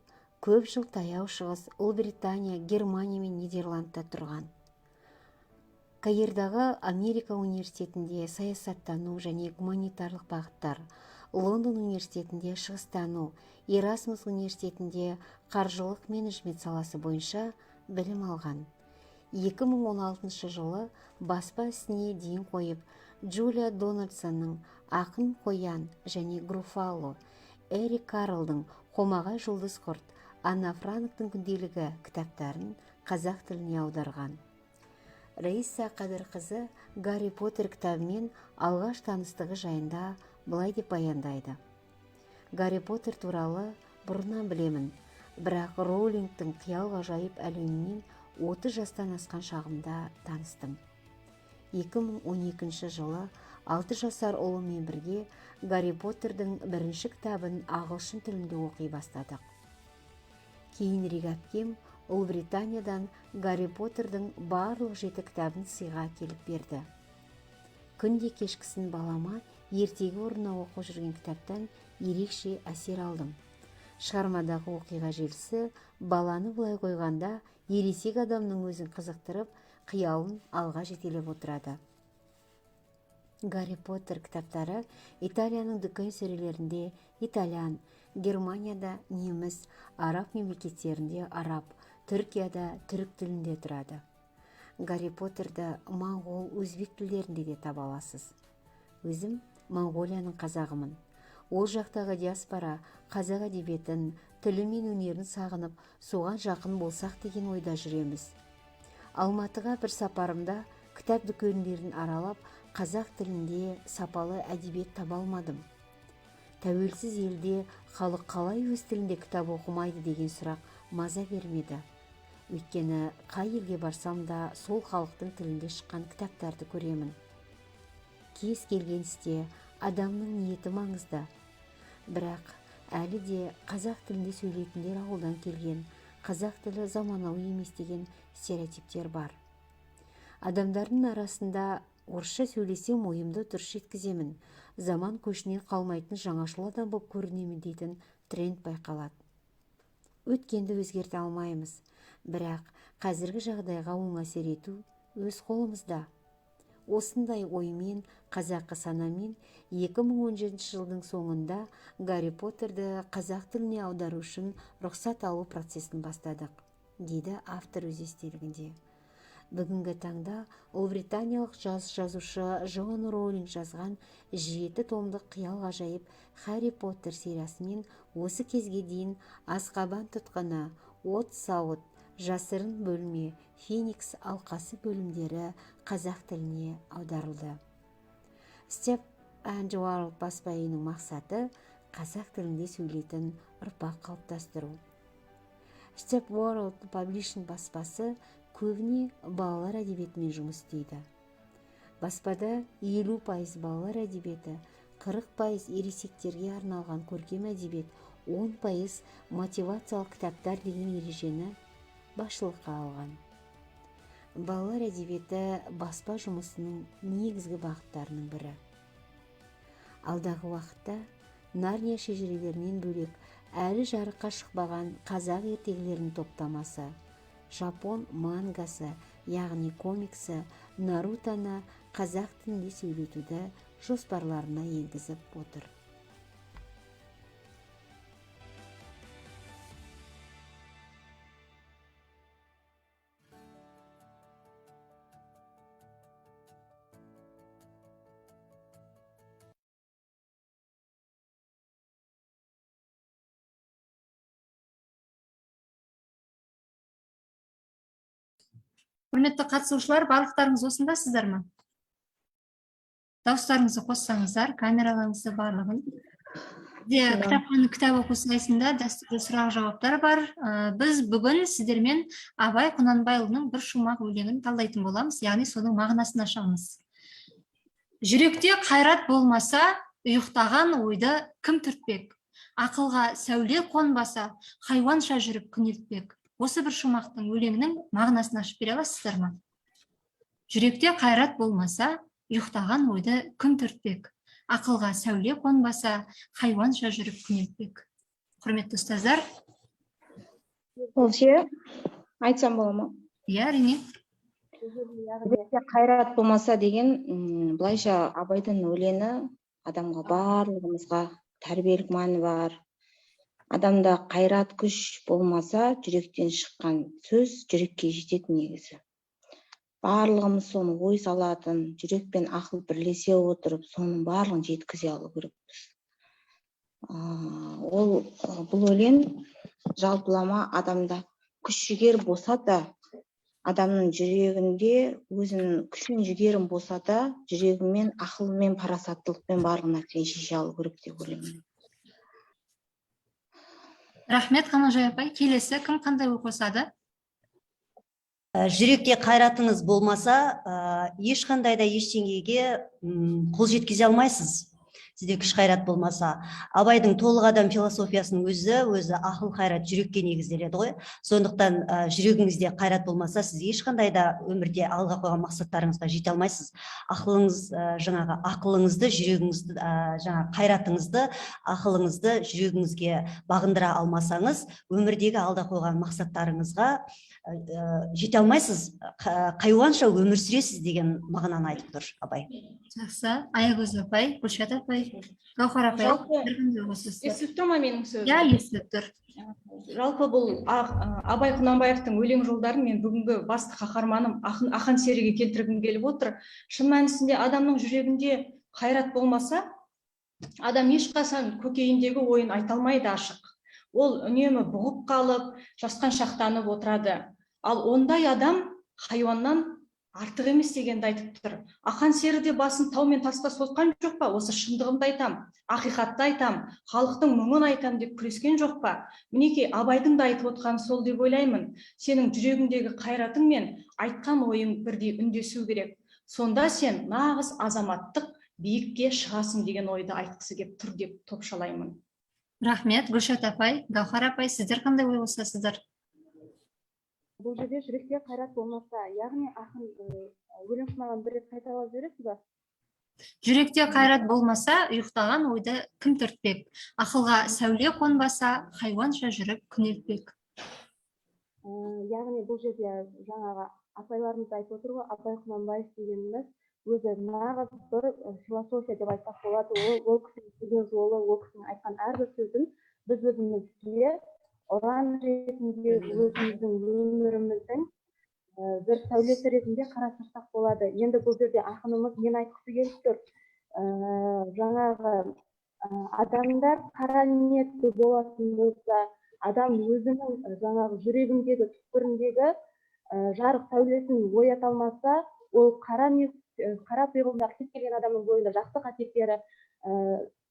көп жыл Таяу Шығыс, Ұлыбритания, Германия мен Нидерландта тұрған. Каирдағы Америка университетінде саясаттану және гуманитарлық бағыттар, Лондон университетінде шығыстану, Эрасмус университетінде қаржылық менеджмент саласы бойынша білім алған. 2016 жылы баспа ісіне ден қойып, Джулия Дональдсонның «Ақын қоян» және «Груффало», Эрик Карлдың «Қомағай жұлдыз құрт», Анна Франктың күнделігі кітаптарын қазақ тіліне аударған. Раиса Қадырқызы «Гарри Поттер» кітабымен алғаш таныстығы жайында былай деп баяндайды: «Гарри Поттер туралы бұрыннан білемін, бірақ Роулингтің қиял ғажайып әлемімен 30 жастан асқан шағымда таныстым. 2012 жылы 6 жасар ұлыммен бірге «Гарри Поттердің» бірінші кітабын ағылшын тілінде оқи бастадық. Кейінірек әпкем Ұлыбританиядан «Гарри Поттердің» барлық жеті кітабын сыйға әкеліп берді. Күнде кешкісін балама ертегі орнына оқып жүрген кітаптан ерекше әсер алдым. Шығармадағы оқиға желісі баланы былай қойғанда, ересек адамның өзін қызықтырып, қиялын алға жетелеп отырады. «Гарри Поттер» кітаптары Италияның дүкен сөрелерінде итальян, Германияда неміс, араб мемлекеттерінде араб, Түркияда түрік тілінде тұрады. «Гарри Поттерді» моңғол, өзбек тілдерінде де таба аласыз. Өзім Моңғолияның қазағымын. Ол жақтағы диаспора қазақ әдебиетін, тілі мен өнерін сағынып, соған жақын болсақ деген ойда жүреміз. Алматыға бір сапарымда кітап дүкендерін аралап, қазақ тілінде сапалы әдебиет таба алмадым. Тәуелсіз елде халық қалай өз тілінде кітап оқымайды деген сұрақ маза бермеді. Өйткені қай елге барсам да, сол халықтың тілінде шыққан кітаптарды көремін. Кез келген істе адамның ниеті маңызды. Бірақ әлі де қазақ тілінде сөйлейтіндер ауылдан келген, қазақ тілі заманауи емес деген стереотиптер бар. Адамдардың арасында орысша сөйлесем, ойымды дұрыс жеткіземін, заман көшінен қалмайтын жаңашыл адам болып көрінемін дейтін тренд байқалады. Өткенді өзгерте алмаймыз, бірақ қазіргі жағдайға оң әсер ету өз қолымызда. Осындай оймен, қазақы санамен 2017 жылдың соңында «Гарри Поттерді» қазақ тіліне аудару үшін рұқсат алу процесін бастадық», – дейді автор өз естелігінде. Бүгінгі таңда ұлыбританиялық жас жазушы Джоан Роулинг жазған жеті томдық қиял ғажайып «Харри Поттер» сериясымен осы кезге дейін «Азқабан тұтқыны», «От сауыт», «Жасырын бөлме», «Феникс алқасы» бөлімдері қазақ тіліне аударылды. Step and World баспа үйінің мақсаты – қазақ тілінде сөйлейтін ұрпақ қалыптастыру. Step World Publishing баспасы көбіне балалар әдебиетімен жұмыс істейді. Баспада 50% балалар әдебиеті, 40% ересектерге арналған көркем әдебиет, 10% мотивациялық кітаптар деген ережені басшылыққа алған. Балалар әдебиеті баспа жұмысының негізгі бағыттарының бірі. Алдағы уақытта Нарния шежірелерінен бөлек әлі жарыққа шықпаған қазақ ертегілерінің топтамасы, жапон мангасы, яғни комиксі Нарутоны қазақ тілінде сөйлетуді жоспарларына енгізіп отыр. Құрметті қатысушылар, барлықтарыңыз осындасыздар ма? Дауыстарыңызды қоссаңыздар, камераларыңызды барлығын. Бізде кітапхана кітап оқу сайысында дәстүрлі сұрақ жауаптар бар. Біз бүгін сіздермен Абай Құнанбайұлының бір шумақ өлеңін талдайтын боламыз, яғни соның мағынасын ашамыз. Жүректе қайрат болмаса, ұйықтаған ойды кім түртпек? Ақылға сәуле қонбаса, хайуанша жүріп күнелтпек. Осы бір шумақтың өлеңнің мағынасын ашып бере аласыздар ма? Жүректе қайрат болмаса, ұйықтаған ойды кім түртпек? Ақылға сәуле қонбаса, хайуанша жүріп күнелтпек. Құрметті ұстаздар. Ол ше, айтсам бола ма? Иә, әрине. Жүректе қайрат болмаса деген, былайша Абайдың өлеңі адамға, барлығымызға тәрбиелік мәні бар. Адамда қайрат күш болмаса, жүректен шыққан сөз жүрекке жетеді негізі. Барлығымыз соны ой салатын, жүрек пен ақыл бірлесе отырып, соның барлығын жеткізе алу керекпіз. Ол бұл өлең жалпылама адамда күш жігер болса да, адамның жүрегінде өзінің күшін жігерін болса да, жүрегімен, ақылымен, парасаттылықпен барлық нәрсені шеше алу керек деп ойлаймын. Рахмет, Қамажай апай. Келесі кім қандай ой қосады? Жүректе қайратыңыз болмаса, ешқандай да ештеңеге қол жеткізе алмайсыз. Сізде күш қайрат болмаса. Абайдың толық адам философиясының өзі ақыл қайрат жүрекке негізделеді ғой. Сондықтан жүрегіңізде қайрат болмаса, сіз ешқандай да өмірде алға қойған мақсаттарыңызға жете алмайсыз. Ақылыңыз, жаңағы ақылыңызды, жүрегіңізді, жаңағы қайратыңызды, ақылыңызды жүрегіңізге бағындыра алмасаңыз, өмірдегі алда қойған мақсаттарыңызға жете алмайсыз, хайуанша өмір сүресіз деген мағынаны айтып тұр Абай. Жақсы. Аягөз апай, Гүлшат апай, Гауһар апай, естіліп тұр ма менің сөзім? Иә, естіліп тұр. Жалпы бұл Абай Құнанбаевтың өлең жолдарын мен бүгінгі басты қаһарманым Ақан серіге келтіргім келіп отыр. Шын мәнісінде адамның жүрегінде қайрат болмаса, адам ешқашан көкейіндегі ойын айта алмайды ашық. Ол үнемі бұғып қалып, жасқаншақтанып отырады. Ал ондай адам хайуаннан артық емес дегенді айтып тұр. Ақан сері де басын тау мен тасқа соққан жоқ па? Осы шындығымды айтам, ақиқатты айтам, халықтың мұңын айтам деп күрескен жоқ па? Мінекей, Абайдың да айтып отқаны сол деп ойлаймын. Сенің жүрегіңдегі қайратың мен айтқан ойың бірдей үндесу керек. Сонда сен нағыз азаматтық биікке шығасың деген ойды айтқысы кеп тұр деп топшалаймын. Рахмет, Гүлшат апай, Гауһар апай, сіздер қандай ой қосасыздар? Бұл жерде жүректе қайрат болмаса, яғни ақын өлең шумағын бір рет қайталап жібересіз ба? Жүректе қайрат болмаса, ұйықтаған ойды кім түртпек? Ақылға сәуле қонбаса, хайуанша жүріп күнелтпек. Яғни бұл жерде жаңағы апайларымыз айтып отыр ғой, Абай Құнанбаев дегеніміз өзі нағыз бір философия деп айтсақ болады. Ол кісінің жүрген жолы, ол кісінің айтқан әрбір сөзін біз өзімізге ұран ретінде, өзіміздің өміріміздің бір сәулеті ретінде қарастырсақ болады. Енді бұл жерде ақынымыз нені айтқысы келіп тұр? Жаңағы адамдар қара ниетті болатын болса, адам өзінің жаңағы жүрегіндегі түкпіріндегі жарық сәулесін оята алмаса, ол қара ниет, қара пиғылында кез келген адамның бойында жақсы қасиеттері,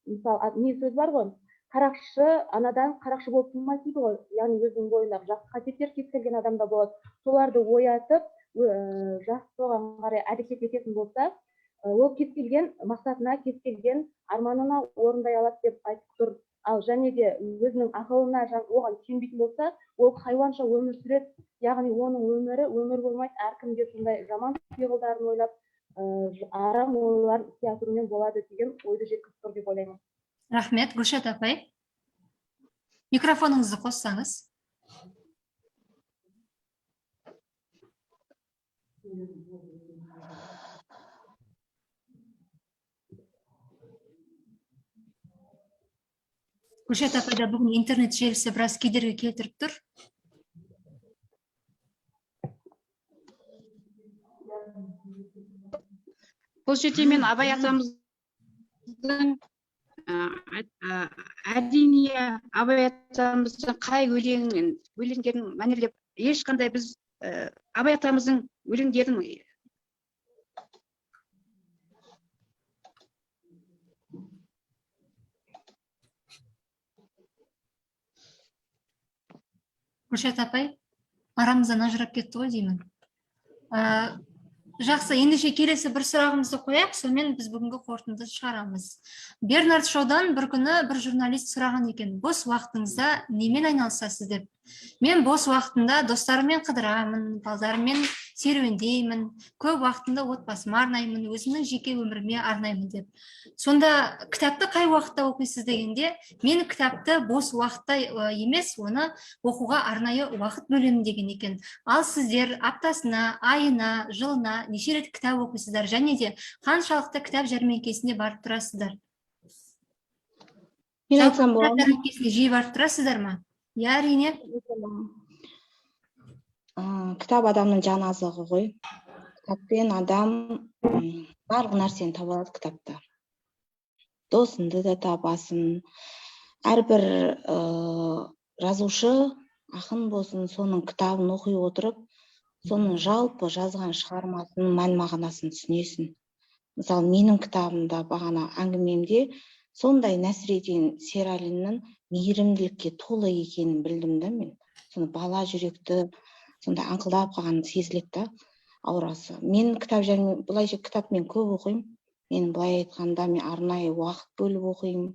мысалы, не сөз бар ғой, қарақшы анадан қарақшы болып тумайды дейді ғой, яғни өзінің бойындағы жақсы қасиеттер кез келген адамда болады. Соларды оятып, жақсы соған қарай әрекет ететін болса, ол кез келген мақсатына, кез келген арманына орындай алады деп айтып тұр Ал және де өзінің ақылына, оған сенбейтін болса, ол хайуанша өмір сүреді, яғни оның өмірі өмір болмайды, әркімге сондай жаман пиғылдарын ойлап, арам ойларын іске асырумен болады деген ойды жеткізіп тұр деп ойлаймын. Рахмет, Гүлшат апай. Микрофоныңызды қоссаңыз. Гүлшат апайда бүгін интернет желісі біраз кедергі келтіріп тұр. Бұл жерде мен Абай атамыздың, әрине, Абай атамыздың қай өлеңдерін мәнерлеп, ешқандай біз Абай атамыздың өлеңдерін Гүлшат апай арамыздан ажырап кетті ғой деймін. Жақсы, ендеше келесі бір сұрағымызды қояйық, сонымен біз бүгінгі қорытынды шығарамыз. Бернард Шоудан бір күні бір журналист сұраған екен: бос уақытыңызда немен айналысасыз деп. Мен бос уақытымда достарыммен қыдырамын, балдарыммен серуендеймін, көп уақытымды отбасыма арнаймын, өзімнің жеке өміріме арнаймын деп. Сонда кітапты қай уақытта оқисыз дегенде, мен кітапты бос уақытта емес, оны оқуға арнайы уақыт бөлемін деген екен. Ал сіздер аптасына, айына, жылына неше рет кітап оқисыздар және де қаншалықты кітап жәрмеңкесіне барып тұрасыздар? Мен Жалпы айтсам кітап болады ма? жәрмеңкесіне жиі барып тұрасыздар ма? Иә, әрине. Кітап адамның жан азығы ғой. Кітаппен адам барлық нәрсені таба алады кітапта. Досыңды да табасың. Әрбір жазушы, ақын болсын, соның кітабын оқи отырып, соның жалпы жазған шығармасының мән-мағынасын түсінесің. Мысалы, менің кітабымда бағана әңгімемде сондай Нәсіреддин Сералиннің мейірімділікке толы екенін білдім да мен. Соны бала жүректі сондай аңқылдап қалғаны сезіледі да аурасы. Мен кітап және былайша кітап мен көп оқимын. Мен былай айтқанда мен арнайы уақыт бөліп оқимын.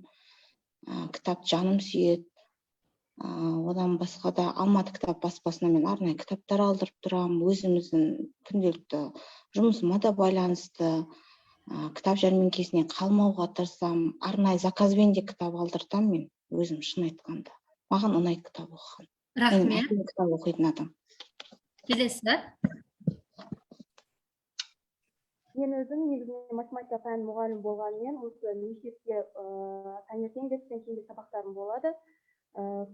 Кітап жаным сүйеді. Одан басқа да Алматы кітап баспасына мен арнайы кітаптар алдырып тұрамын. Өзіміздің күнделікті жұмысыма да байланысты. Кітап жәрмеңкесінен қалмауға тырысамын. Арнайы заказбен де кітап алдыртамын мен өзім, шын айтқанда. Маған ұнайды кітап оқыған. Менің Рахмет. әкем кітап оқитын адам. Келесі. Мен өзім негізінен математика пәнінің мұғалімі болғанымен, осы мектепте таңертең де, түстен кейін де сабақтарым болады.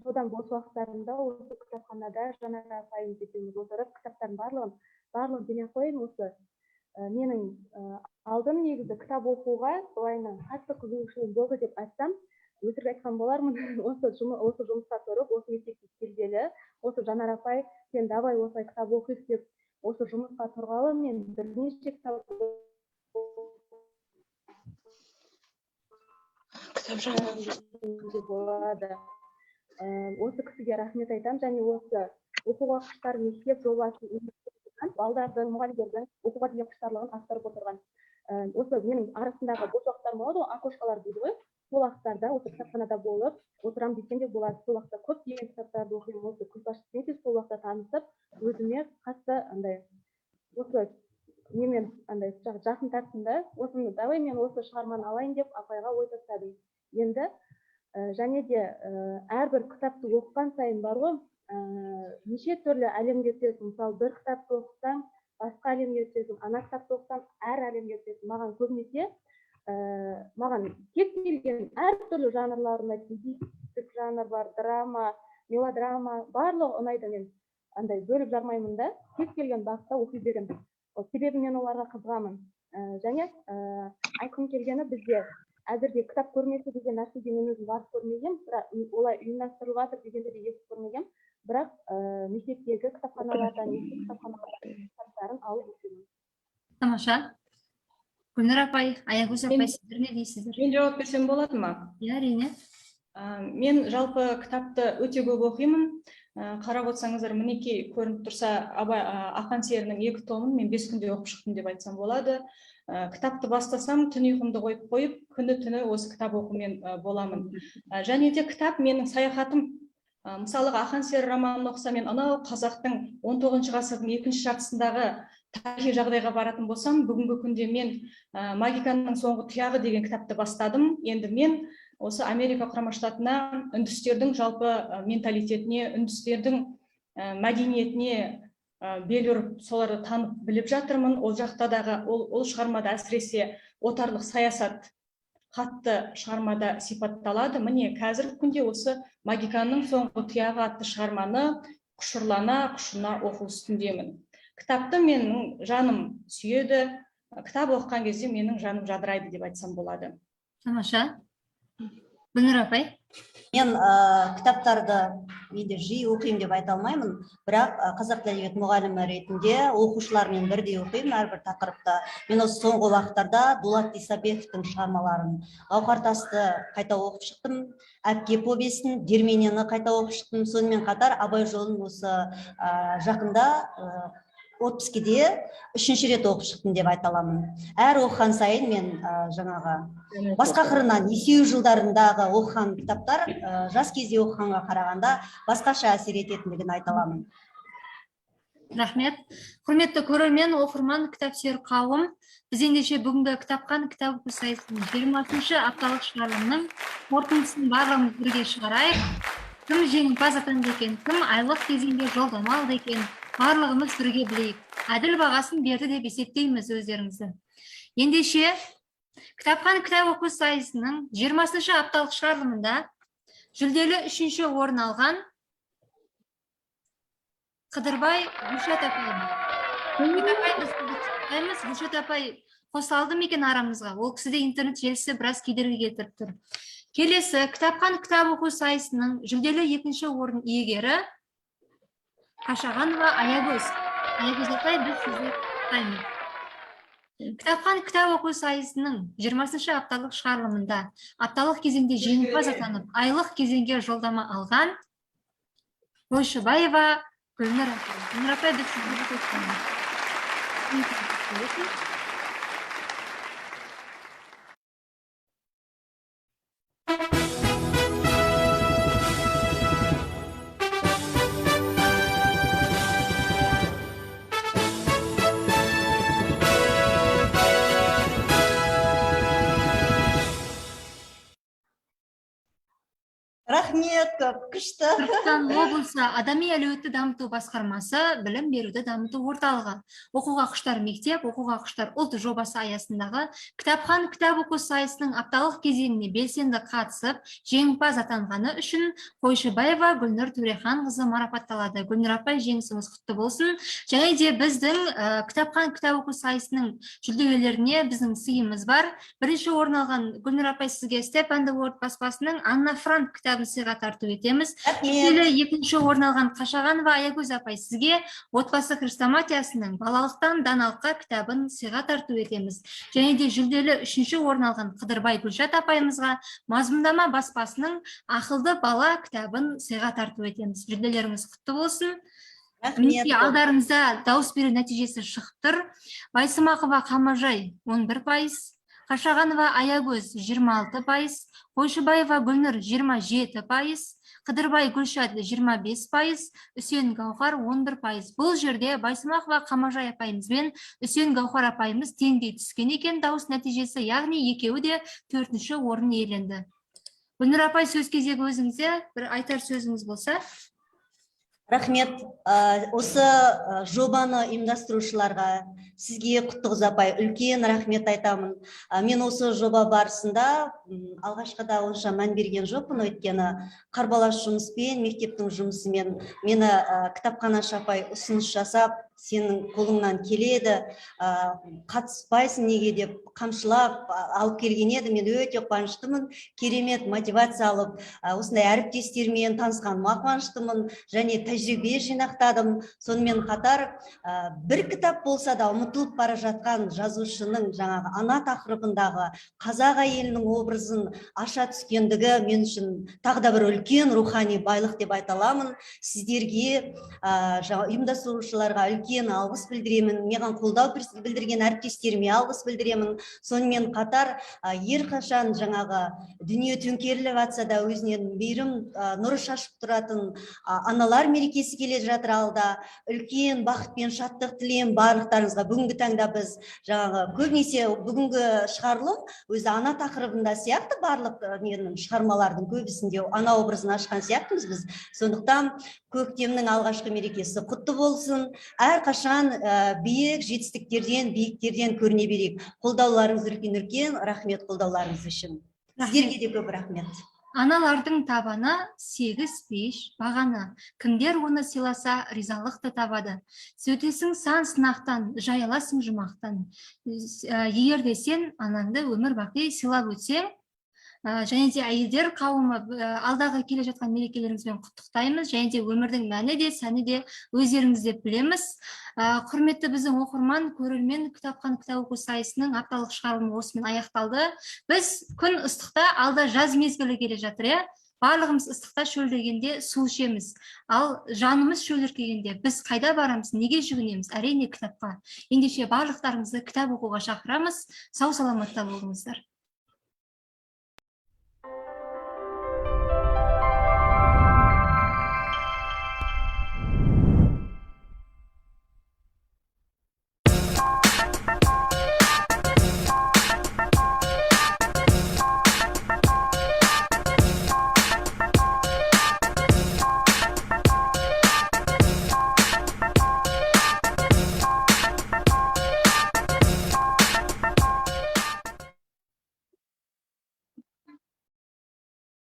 Содан бос уақыттарымда осы кітапханада Жанар апайымыз екеуміз отырып, кітаптардың барлығын демей ақ қояйын, осы менің алдым негізі кітап оқуға былайынан қатты қызығушылығым болды деп айтсам, өтірік айтқан болармын. Осы жұмысқа тұрып, осы мектепке келгелі, осы Жанар апай, сен давай осылай кітап оқиық деп, осы жұмысқа тұрғалы мен бірнеше кітап Кітап жаным. болады. Осы кісіге рахмет айтамын және осы оқуға құштар мектеп жобасын ұйымдастырған балдардың, мұғалімдердің оқуға деген құштарлығын арттырып отырған. Осы менің арасындағы бос уақыттарым болады ғой, окошкалар дейді ғой, сол уақыттарда осы кітапханада болып отырамын десем де болады. Сол уақытта көптеген кітаптарды оқимын. Осы Күлпашпен де сол уақытта танысып, өзіме қатты андай осы немен андай жақын тарттым да, осыны давай мен осы шығарманы алайын деп апайға ой тастадым. Енді және де әрбір кітапты оқыған сайын бар ғой, неше түрлі әлемге түсесің. Мысалы, бір кітапты оқысаң, басқа әлемге түсесің, ана кітапты оқысаң, әр әлемге түсесің. Маған көбінесе маған кез келген әртүрлі жанрлар ұнайды. Детективтік жанр бар, драма, мелодрама, барлығы ұнайды. Мен андай бөліп жармаймын да, кез келген бағытта оқи беремін. Ол себебі мен оларға қызығамын. Және айтқым келгені, бізде әзірге кітап көрмесі деген нәрсеге мен өзім барып көрмегенмін, бірақ олай ұйымдастырылып жатыр дегенді де естіп көрмегенмін. Бірақ мектептегі кітапханалардан, мектеп кітапханалардан кітаптарын алып оқимын. Тамаша. Гүлнұр апай, Аягөз апай, сіздер не дейсіздер? Мен жауап берсем болады ма? Иә, әрине. Мен жалпы кітапты өте көп оқимын. Қарап отырсаңыздар, мінекей көрініп тұрса, Абай, Ақан серінің 2 томын мен 5 күнде оқып шықтым деп айтсам болады. Кітапты бастасам, түн ұйқымды қойып қойып, күні түні осы кітап оқумен боламын. Және де кітап менің саяхатым. Мысалға, Ақан сері романын оқысам, мен анау қазақтың 19 ғасырдың екінші жартысындағы тарихи жағдайға баратын болсам, бүгінгі күнде мен «Магиканың соңғы тұяғы» деген кітапты бастадым. Енді мен осы Америка Құрама Штатына, үндістердің жалпы менталитетіне, үндістердің мәдениетіне бел ұрып, соларды танып біліп жатырмын. Ол жақта дағы ол шығармада әсіресе отарлық саясат қатты шығармада сипатталады. Міне, қазіргі күнде осы «Магиканың соңғы тұяғы» атты шығарманы құшырлана, құшына оқу үстіндемін. Кітапты менің жаным сүйеді. Кітап оқыған кезде менің жаным жадырайды деп айтсам болады. Тамаша. Гүлнұр апай. Мен кітаптарды мен де жиі оқимын деп айта алмаймын, бірақ қазақ тілі әдебиет мұғалімі ретінде оқушылармен бірдей оқимын әрбір тақырыпты. Мен осы соңғы уақыттарда Дулат Исабековтің шығармаларын, Гауһар тасты қайта оқып шықтым, Әпке повесін, Дерменені қайта оқып шықтым. Сонымен қатар Абай жолын осы жақында отпускіде 3-ші рет оқып шықтым деп айта аламын. Әр оқыған сайын мен жаңағы басқа қырынан есею жылдарындағы оқыған кітаптар жас кезде оқығанға қарағанда басқаша әсер ететіндігін айта аламын. Рахмет. Құрметті көрермен, оқырман, кітап сүйер қауым, біз ендеше бүгінгі Кітапхан кітап оқу сайысының 20-шы апталық шығарылымының қорытындысын барлығымыз бірге шығарайық. Кім жеңімпаз атанды екен, кім айлық кезеңге жолдама алды екен, барлығымыз бірге білейік. Әділ бағасын берді деп есептейміз өздеріңізді. Ендеше, Кітапхан кітап оқу сайысының 20-шы апталық шығарылымында жүлделі 3-ші орын алған Қыдырбай Гүлшат апай. Гүлшат апай, біз сізді құттықтаймыз. Гүлшат апай қосылды ма екен арамызға? Ол кісіде интернет желісі біраз кедергі келтіріп тұр. Келесі Кітапхан кітап оқу сайысының жүлделі 2-ші орын иегері Қашағанова Аягөз. Аягөз апай, біз сізді құттықтаймыз. Кітапхан кітап оқу сайысының 20-шы апталық шығарылымында апталық кезеңде жеңімпаз атанып, айлық кезеңге жолдама алған Қойшыбаева Гүлнұр апай. Гүлнұр апай, біз сізді құттықтаймыз. Рахмет көп, күшті. Түркістан облысы адами әлеуетті дамыту басқармасы білім беруді дамыту орталығы оқуға құштар мектеп, оқуға құштар ұлт жобасы аясындағы Кітапхан кітап оқу сайысының апталық кезеңіне белсенді қатысып, жеңімпаз атанғаны үшін Қойшыбаева Гүлнұр Төреханқызы марапатталады. Гүлнұр апай, жеңісіңіз құтты болсын. Және де біздің Кітапхан кітап оқу сайысының жүлдегерлеріне біздің сыйымыз бар. Бірінші орын алған Гүлнұр апай, сізге Step and the World баспасының Анна Франк кітабын сыйға тарту етеміз. Рахмет. Жүлделі екінші орын алған Қашағанова Аягөз апай, сізге Отбасы хрестоматиясының «Балалықтан даналыққа» кітабын сыйға тарту етеміз. Және де жүлделі үшінші орын алған Қыдырбай Гүлшат апайымызға Мазмұндама баспасының «Ақылды бала» кітабын сыйға тарту етеміз. Жүлделеріңіз құтты болсын. Рахмет. Мінекей, алдарыңызда дауыс беру нәтижесі шығып тұр. Байсымақова Қамажай 11%, Қашағанова Аягөз 26%, Қойшыбаева Гүлнұр 27%, Қыдырбай Гүлшат 25%, Үсен Гауһар 11%. Бұл жерде Байсымақова Қамажай апайымыз бен Үсен Гауһар апайымыз теңдей түскен екен дауыс нәтижесі, яғни екеуі де төртінші орын иеленді. Гүлнұр апай, сөз кезегі өзіңізде, бір айтар сөзіңіз болса. Рахмет. Осы жобаны ұйымдастырушыларға, сізге, Құттықыз апай, үлкен рахмет айтамын. Мен осы жоба барысында алғашқыда онша мән берген жоқпын, өйткені қарбалас жұмыспен, мектептің жұмысымен мені кітапханашы апай ұсыныс жасап, Сенің қолыңнан келеді, қатыспайсың неге деп қамшылап алып келген еді. Мен өте қуаныштымын, керемет мотивация алып, осындай әріптестермен танысқаныма қуаныштымын және тәжірибе жинақтадым. Сонымен қатар, бір кітап болса да, ұмытылып бара жатқан жазушының жаңағы ана тақырыбындағы қазақ әйелінің образын аша түскендігі мен үшін тағы да бір үлкен рухани байлық деп айта аламын. Сіздерге, жаңа ұйымдастырушыларға үлкен алғыс білдіремін, маған қолдау білдірген әріптестеріме алғыс білдіремін. Сонымен қатар, әрқашан жаңағы дүние төңкеріліп жатса да, өзінен мейірім, нұр шашып тұратын аналар мерекесі келе жатыр алда. Үлкен бақыт пен шаттық тілеймін барлықтарыңызға. Бүгінгі таңда біз жаңағы көбінесе бүгінгі шығарылым өзі ана тақырыбында сияқты, барлық ненің, шығармалардың көбісінде ана образын ашқан сияқтымыз біз. Сондықтан көктемнің алғашқы мерекесі құтты болсын! Әрқашан биік жетістіктерден, биіктерден көріне берейік. Қолдауларыңыз үлкен, үлкен рахмет қолдауларыңыз үшін. Сіздерге де көп рахмет. Аналардың табаны сегіз пейіш бағаны. Кімдер оны сыйласа, ризалықты табады. Өтесің сан сынақтан, жайыласың жұмақтан. Егер де сен анаңды өмір бақи сыйлап өтсең, және де әйелдер қауымы, алдағы келе жатқан мерекелеріңізбен құттықтаймыз және де өмірдің мәні де, сәні де өздеріңіз деп білеміз. Құрметті біздің оқырман, көрермен, Кітапхан кітап оқу сайысының апталық шығарылымы осымен аяқталды. Біз күн ыстықта, алда жаз мезгілі келе жатыр, иә, барлығымыз ыстықта шөлдегенде су ішеміз. Ал жанымыз шөліркегенде біз қайда барамыз, неге жүгінеміз? Әрине, кітапқа. Ендеше, барлықтарыңызды кітап оқуға шақырамыз. Сау саламатта болыңыздар.